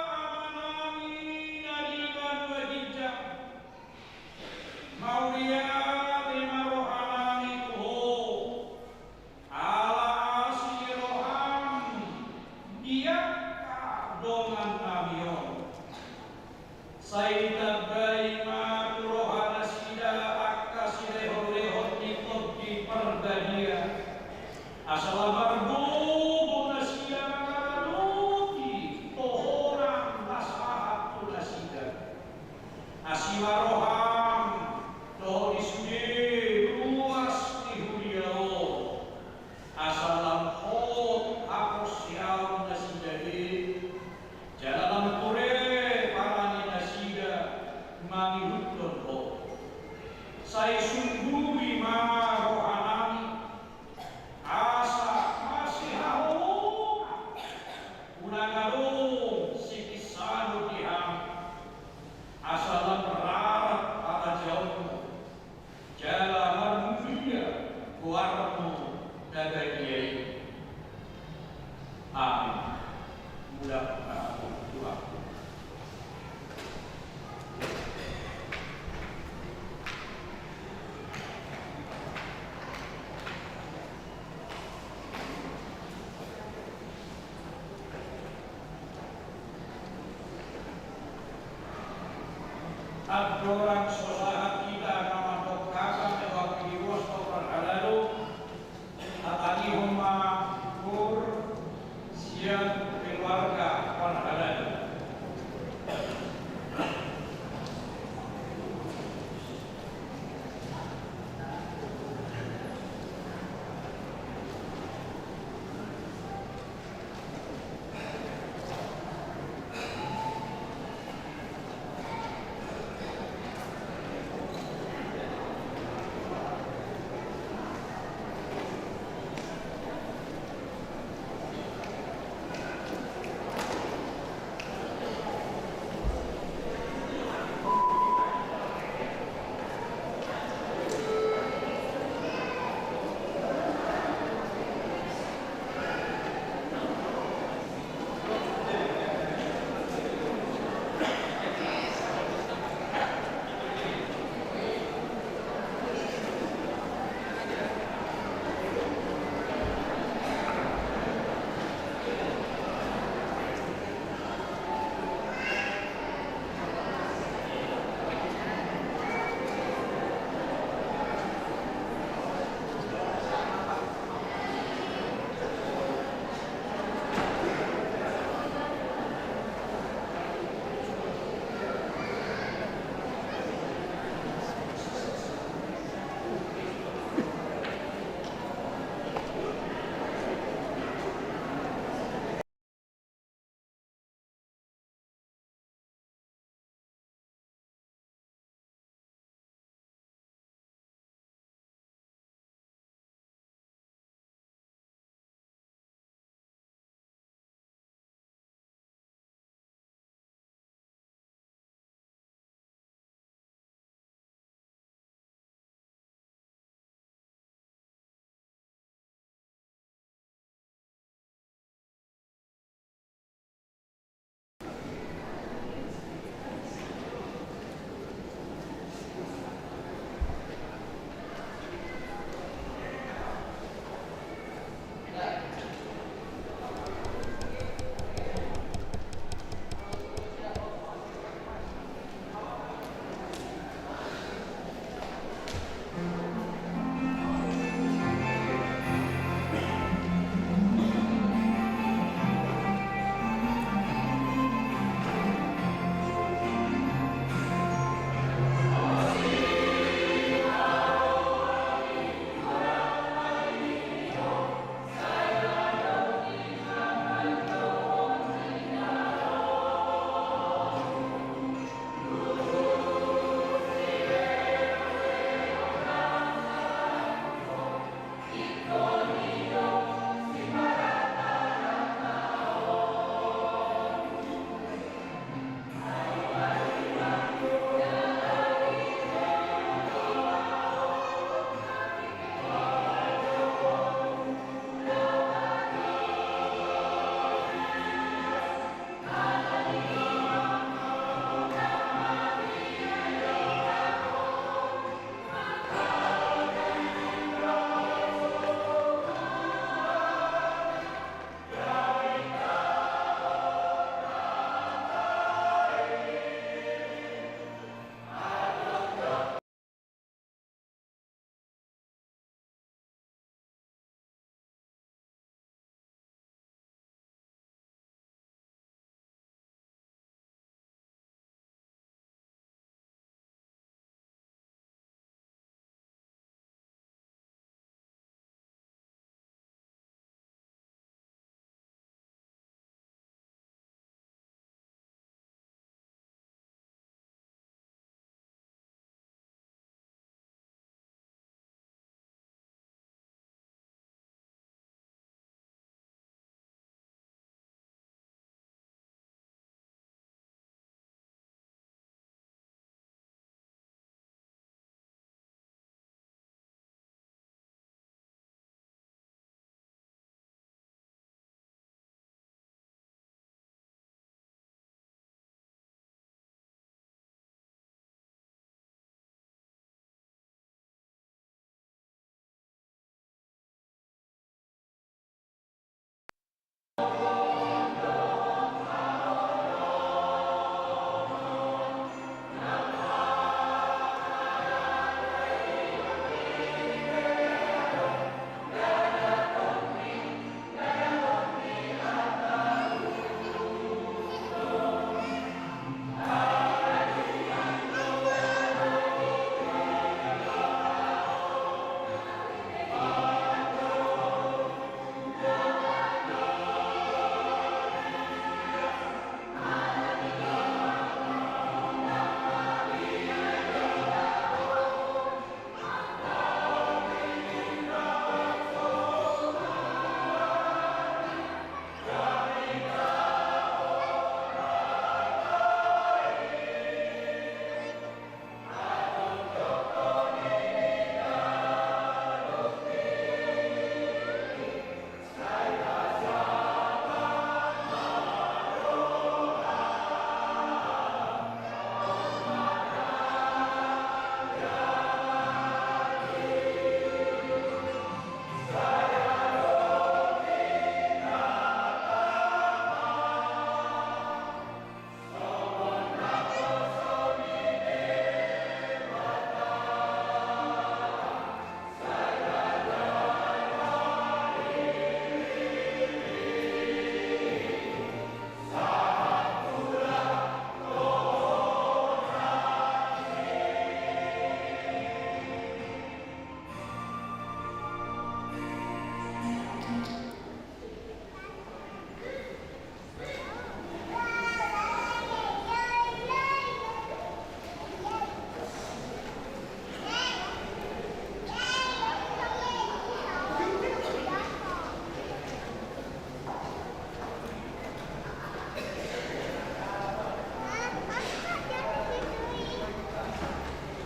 Amanami na di banua ginjang, mauliate ma rohanami tu Ho. Ala asi ni roham di angka dongannami on. Sai tambai ma tu rohanasida angka silehon-lehon ni Tondi Parbadia. Asa lam margogo nasida mangaradoti tohonan na sahat tu nasida. Asi ma roham dohot di sude ruas ni huria on. Asa lam hot haporseaon nasida i, jala lam ture parani nasida mangihuthon Ho. Sai sungguhi ma rohanami, asa masihaholongan unang adong sipinsahon di hami, asa lam rarat harajaonmu, jala marmulia goarmu na badia i. Amin. Mulak ma hamu tu ahu. Andorang so sahat hita na mandok hata di waktu di ruas parhalado, hatangihon ma hur sian keluarga parhalado.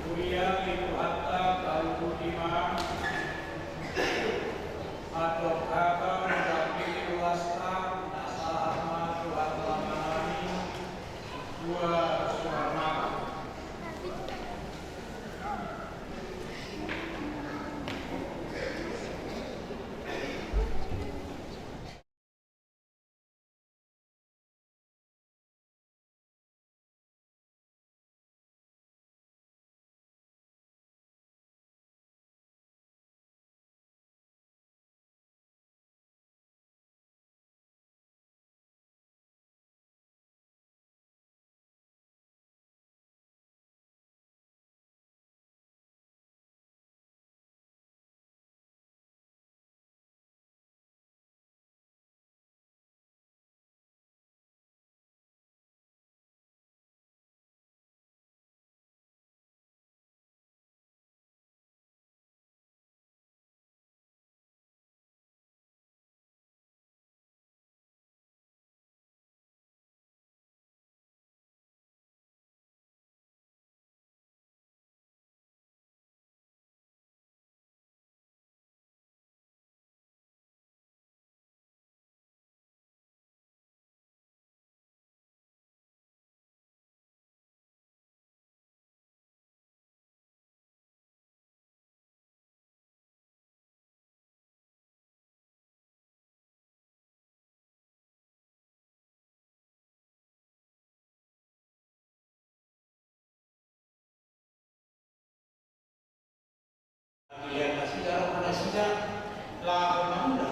Huria ni Tuhanta, tahu di ma. Antong hata mengganti ruasta, na sahat ma Tuhan Amanami, dua suara mata. Ia nasida, roha nasida, laho mangula.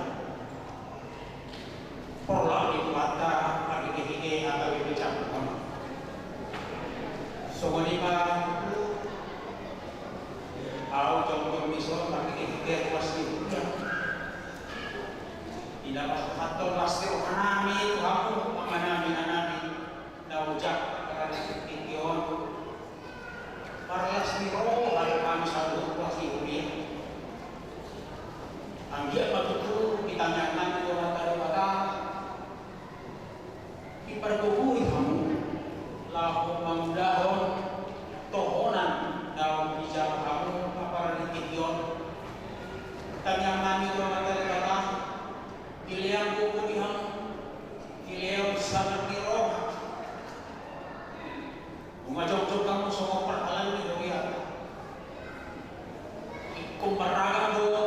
Porlak ni Tuhanta, marhite-hite angka bibit campur. Songon i ma, ahu jongjong dison, marhite-hite ruas ni huria. Di na pasahathon las ni rohanami tu hamu, amanami, inanami, na ujak di tingki on. Marlas ni roha do hami saluhut ruas ni huria. Anggiat ma tutu di tangiangnami tu Amanta Debata, dipargogoi hamu laho mangulahon tohonan na umjalo hamu apala di tingki on. Tangiangnami tu Amanta Debata, dilehon gogo di hamu, dilehon sabar ni roha. Nunga jongjong hamu songon parhalado ni huriata. Ingkon marragam do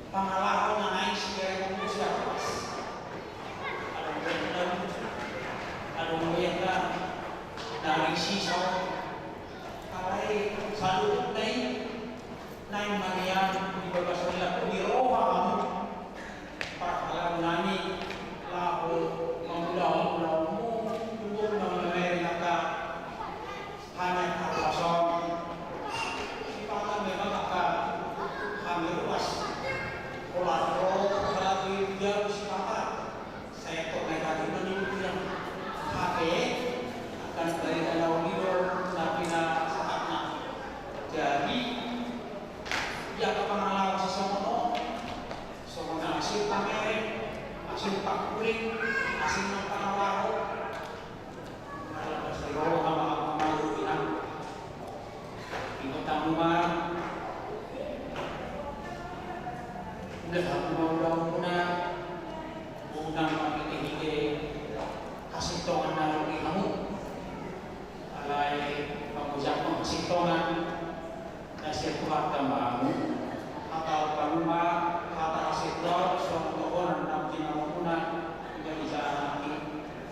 pangalaho na naeng siberengkonmu sian ruas. Ulaon muna, unang marhitehite hasintongan na ro di hamu. Alai pangojak hasintongan na sian Tuhanta ma hamu. Hata panuma, hata hasintongan, songon tohonan na jinalo muna, hingga di jalan nanti.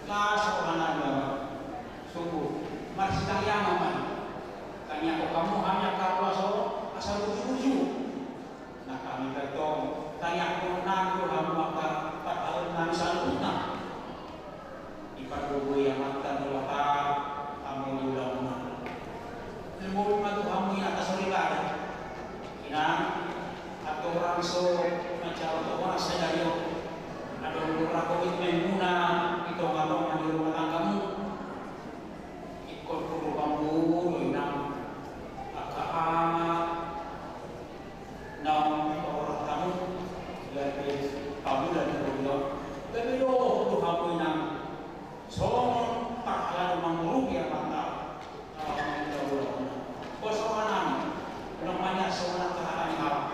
Las rohana ma. Sungguh, marsitangiangan ma. Tangiangkon hamu hami angka ruas on asa uju-uju. Nang hami pe tong, tangiangkon nami do hamu angka parhalado nami saluhutna. Dipargogoi Amanta Debata hamu di ulaonna. Limboru ma tu hamu inanta soripada. Inang, andorang so manjalo tohonan sadari on, adong do ra komitmenmuna di tonga-tonga ni rumah tanggamu. Ingkon hudopanmu do inang angka anak naung paboa hamu, gabe pamula ni huriaon, gabe dohot do hamu inang songon parhalado mangurupi Amanta. Pos rohanami, unang manias songon angka hata ni halak.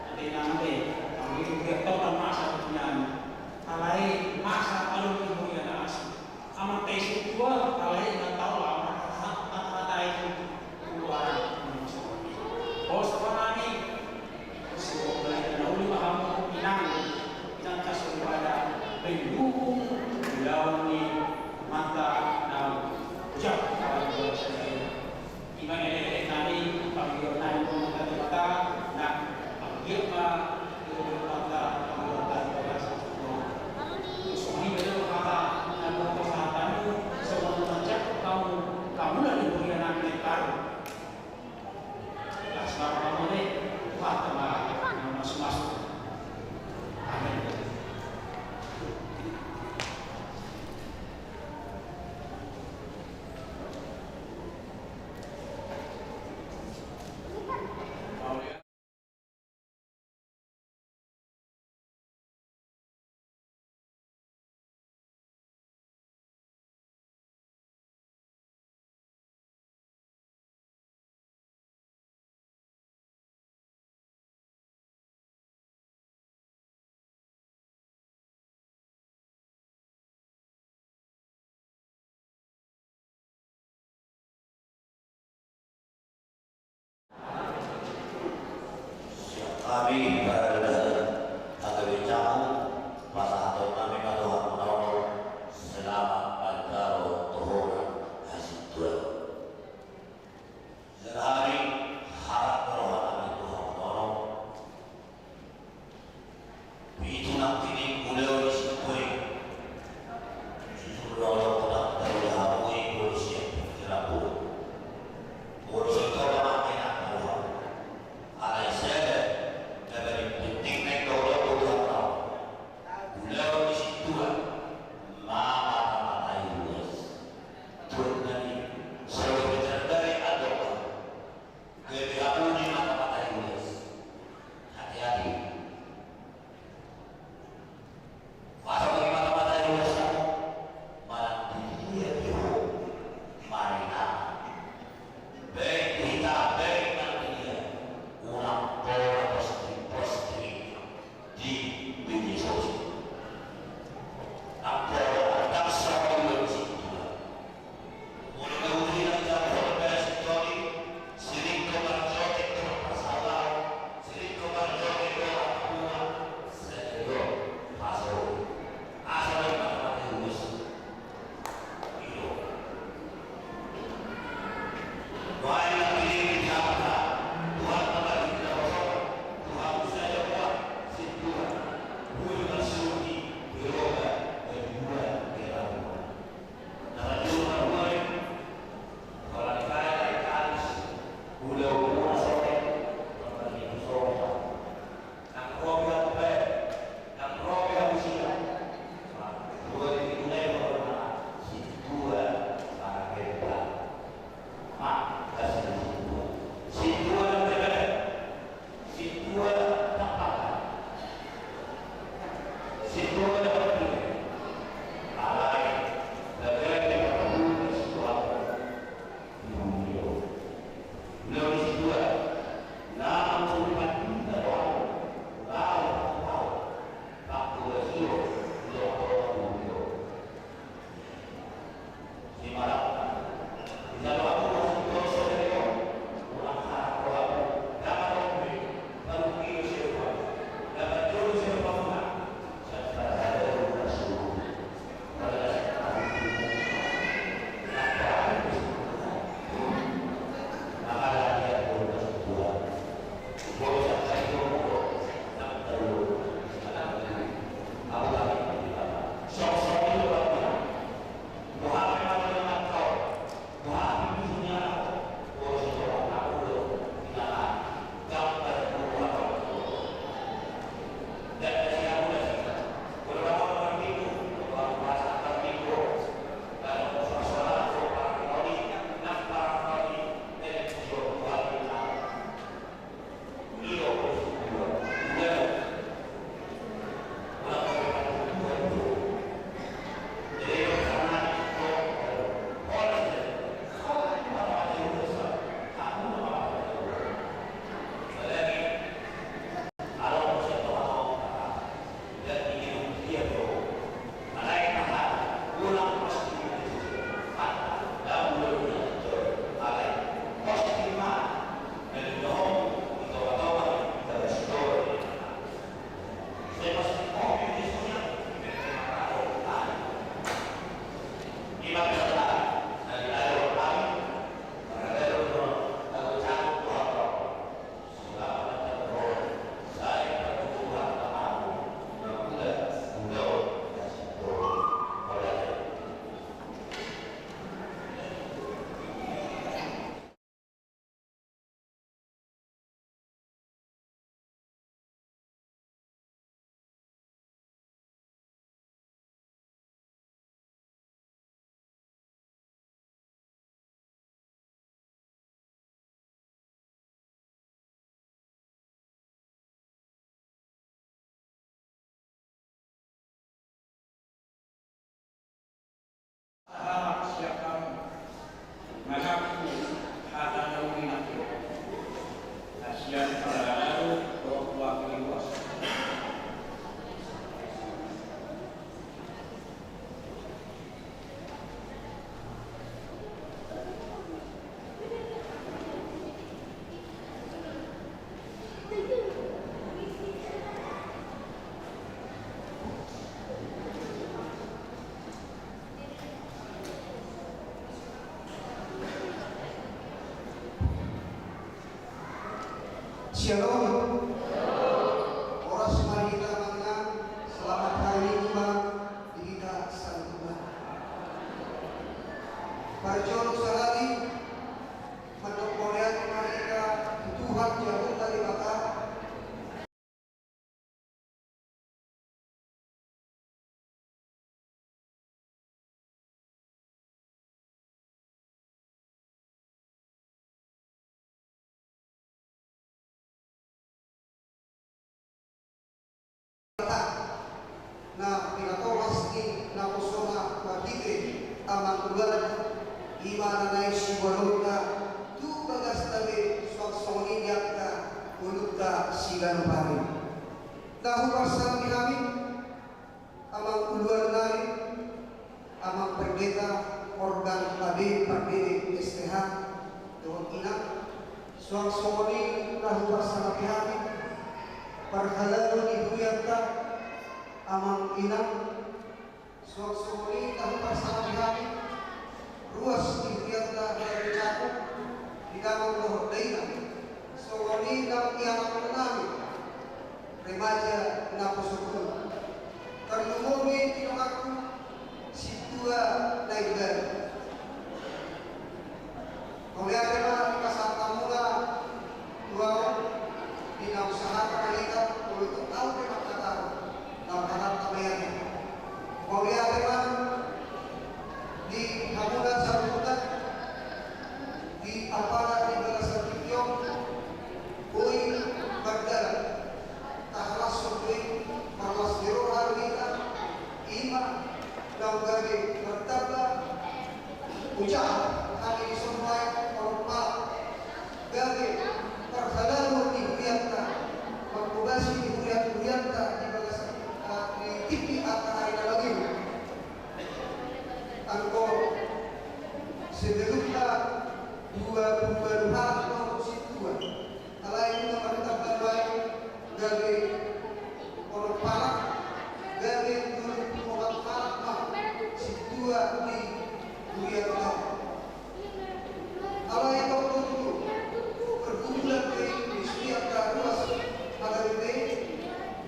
Ate inang ate, hamu i huria tongtong masa tu nian. Alai masa adong di huria na asing. Amanta i sintua, alai inanta on laho marhata-hata i tu Tuhan. Pos rohanami, songon na uli ma hamu inang, inanta soripada, pendukung ulaon ni Amanta na ujak. Ima elekelek nami, panggiat nami tu Amanta Debata, na panggiat ma di Amanta, panggiat nami tu Amanta. Songon i ma do hata na pasahat hamu, songon na manjangkon hamu, pamula ni huria nami na baru. Las ma rohamu, Tuhanta ma na mamasu-masu. Amin. Sian hami paradahan H K B Jamal, pasahaton nami ma tu hamuna on selamat manjalo tohonan hasintuan. Jala hami harap roha nami tu hamuna on, pitu nangkin ulaon ni sintua i. Jujur do, olo, unang tarida hamu i molo sian pikiranmu. Molo so tau ma nangkin angka roha. Alai sada na paling penting Shalom. Horas ma di hita, amang inang. Selamat hari Minggu ma di hita saluhutna. Parjolo sahali, mandok mauliate ma hita tu Tuhan Jahowa Debata. Na pinatolhas ni naposona marhite amang ulaon, i ma na naeng siboanonna tu bagasta be, suang songon i di angka ngolunta siganup ari. Na huparsangapi hami, amang ulaon nami, amang pendeta, organ A B, pardede S T H, dohot inang, suang songon i na huparsangapi hami parhalado ni hurianta, amang inang, suang songon i na huparsangapi hami ruas ni hurianta na gabe caku, di damang dohot dainang, songon i na ianakhon nami remaja naposo tolu. Tarlumobi di donganku sintua na ibebere. Mauliate ma di pasahat hamuna tu ahu, di na husahat ma hita, molo tung ahu pe mangkatahon, na mangkatahon mauliate. Mauliate ma di hamuna saluhutna, di apala di bagasan tingki on boi mardalan. Tahalashon do i, marlas ni roha do hita, i ma naung gabe martamba. Ujah hami dison nuaeng onom malam gabe parhalado ni hurianta, mangkobasi ni huria-hurianta di bagas, ah, di tingki angka ari na mangihut. Anggo sebelumna dua puluh dua halak do sintua. Alai nunga martamba nuaeng gabe onom halak, gabe dua puluh opat halak ma sintua di hurianta. Alai tong do tutu pergumulan pe di sude angka ruas H K B P,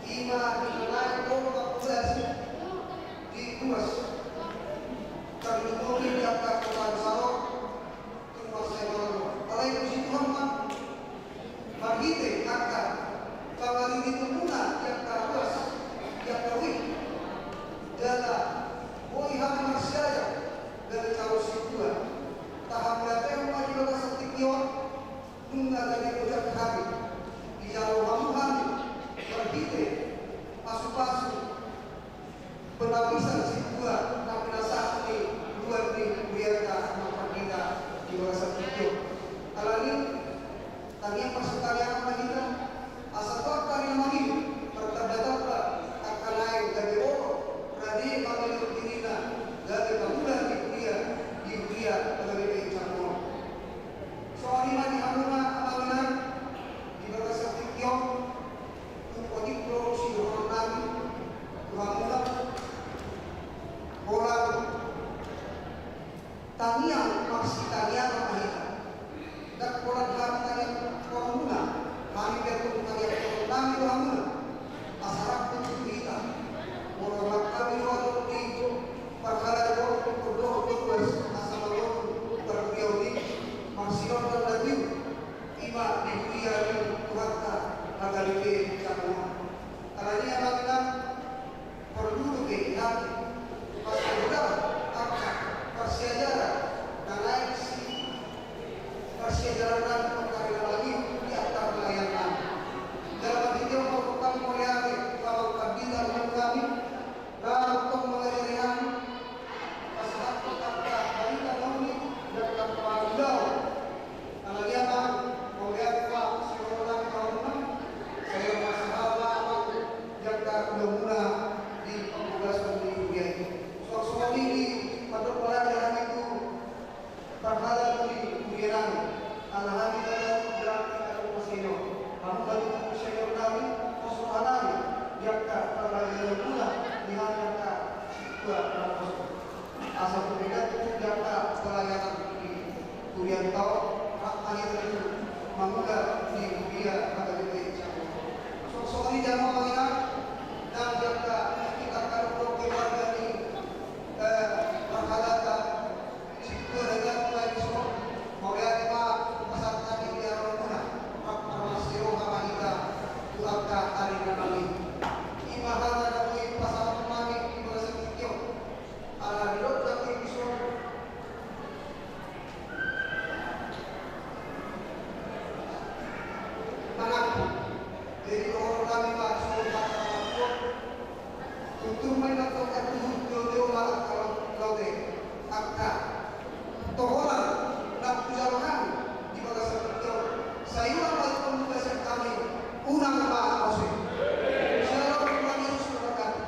i ma di na naeng mangkobasi di ruas. Tarlumobi di angka kota besar on, tung marsai maradophon. Alai puji Tuhan ma, marhite angka pangaririonmuna di angka ruas, di angka wijk, jala boi hami marsiajar gabe calon sintua. Tahamauliatehon ma di bagasan tingki on, nunga gabe ojak hami, dijalo hamu hami marhite pasupasu, penapisan sintua na pinasahat ni ulaon ni hurianta amang pandita di bagasan tingki on. Alani, tangiang parsatariangan ma hita, asa tu angka ari na mangihut martambatamba angka naeng gabe olo, rade mangalehon dirina gabe pangula ni huria, di huria H K B P Caku on. Songon i ma di hamuna amang inang, di bagasan tingki on, tung otik do sidohonon nami tu hamuna. Holan tangiang marsitangiangan ma hita. Ndang holan hami tangiangkononmuna, hami pe tung tangiangkonon nami do hamuna. Asa rap tu hita, molo rap hami do adong di parhalado on, dohot do ruas, asa mangolu parhuriaon i, marsinondang na tiu, i ma di huria ni Tuhanta H K B P Caku on. Alani i amang inang, porlu dope hami mansai godang angka parsiajaran na naeng si parsiajaran nami, angka ari na mangihut di angka pelayanan nami. Jala marhite on ma hami mauliate tu amang pandita dohot nami, na tongtong mangajari hami, pasahathon angka barita na uli di angka parulaon. Alani i amang, mauliate ma sidohonon nami tu hamuna, sai ro marsahat ma amang di angka ulaonmuna di pambogason ni huria i. Suang songon i di pandok mauliate hami tu parhalado ni huria nami, ala hami na gabe berarti adong ma senior. Hamu ma tutu senior nami, pos roha nami di angka parhalado muna di hami angka sintua na poso. Asa tu beda tu di angka pelayanan di hurianta on, rap ma hita tu mangula di huria H K B P Ari na nami, ima hata na boi pasahat nami di bagasan tingki on. Ala didok na tingki on, mangaku. Jadi dohonon nami ma songon hata mangaku on. Tutu ma inang tong, tutu tio ma angka laut, angka tohonan na hujalo hami di bagasan tingki on. Sai unang ma tung mangasiat hami, unang ma muse. Shalom, Tuhan Yesus memberkati.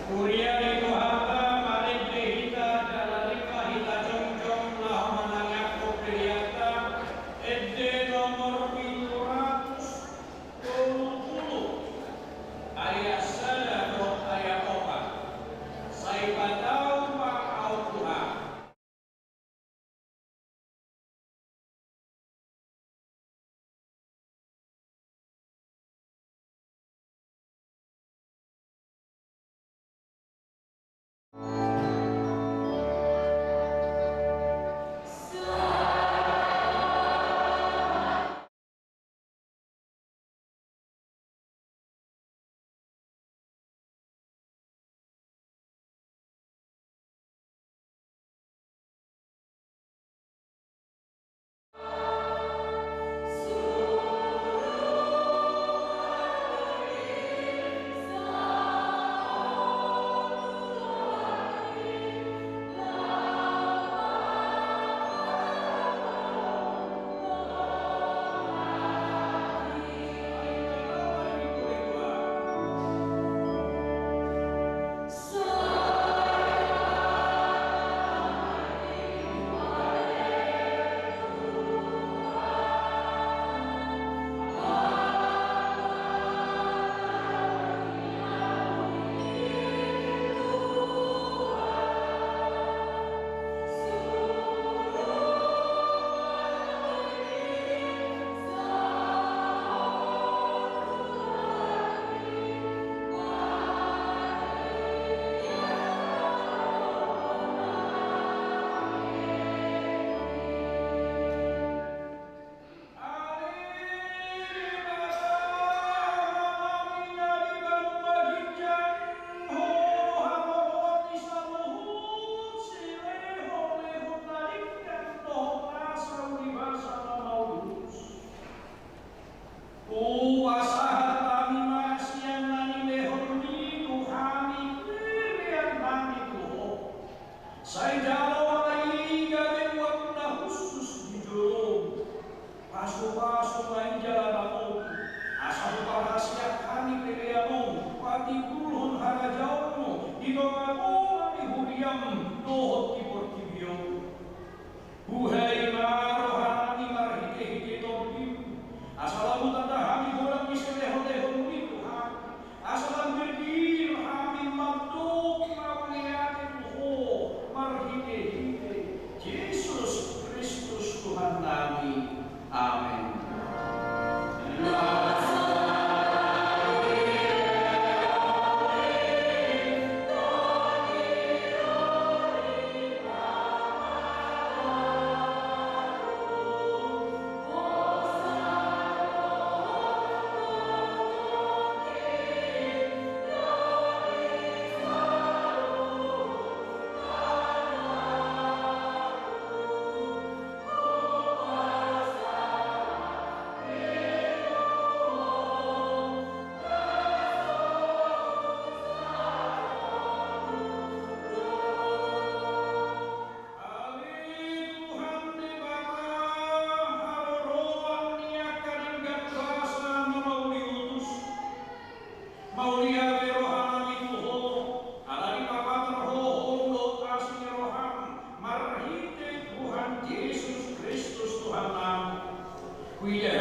Huria ni Tuhanta, marende hita jala ringkot hita jongjong laho manangihon peleanta, ende nomor pitu ratus tolu pulu, ayat sada dohot ayat opat. Sai patau ma ahu tu Ham. Hupasahat hami ma sian na nilehonMi tu hami pelean nami tu Ho. Sai jalo ma i gabe uap na hushus di joloM. Pasupasu ma i jala na opu, asa huparhaseang hami pelean on, patimbulhon harajaonMu di tongatonga ni huriaM dohot di portibi on. Buhai ma rohanami marhitehite TondiM, asa lam hutanda hami godang ni silehonlehonMi tu hami, asa lam girgir hami mandok mauliate tu Ho marhitehite Jesus Kristus Tuhannami. Amen. Ale Tuhan Debata, haroroan ni angka denggan basa na mauliutus. Mauliate rohanami tu Ho, ala dipapatar Ho holong dohot asi ni rohaM, marhite Tuhan Jesus Kristus Tuhannami. Huida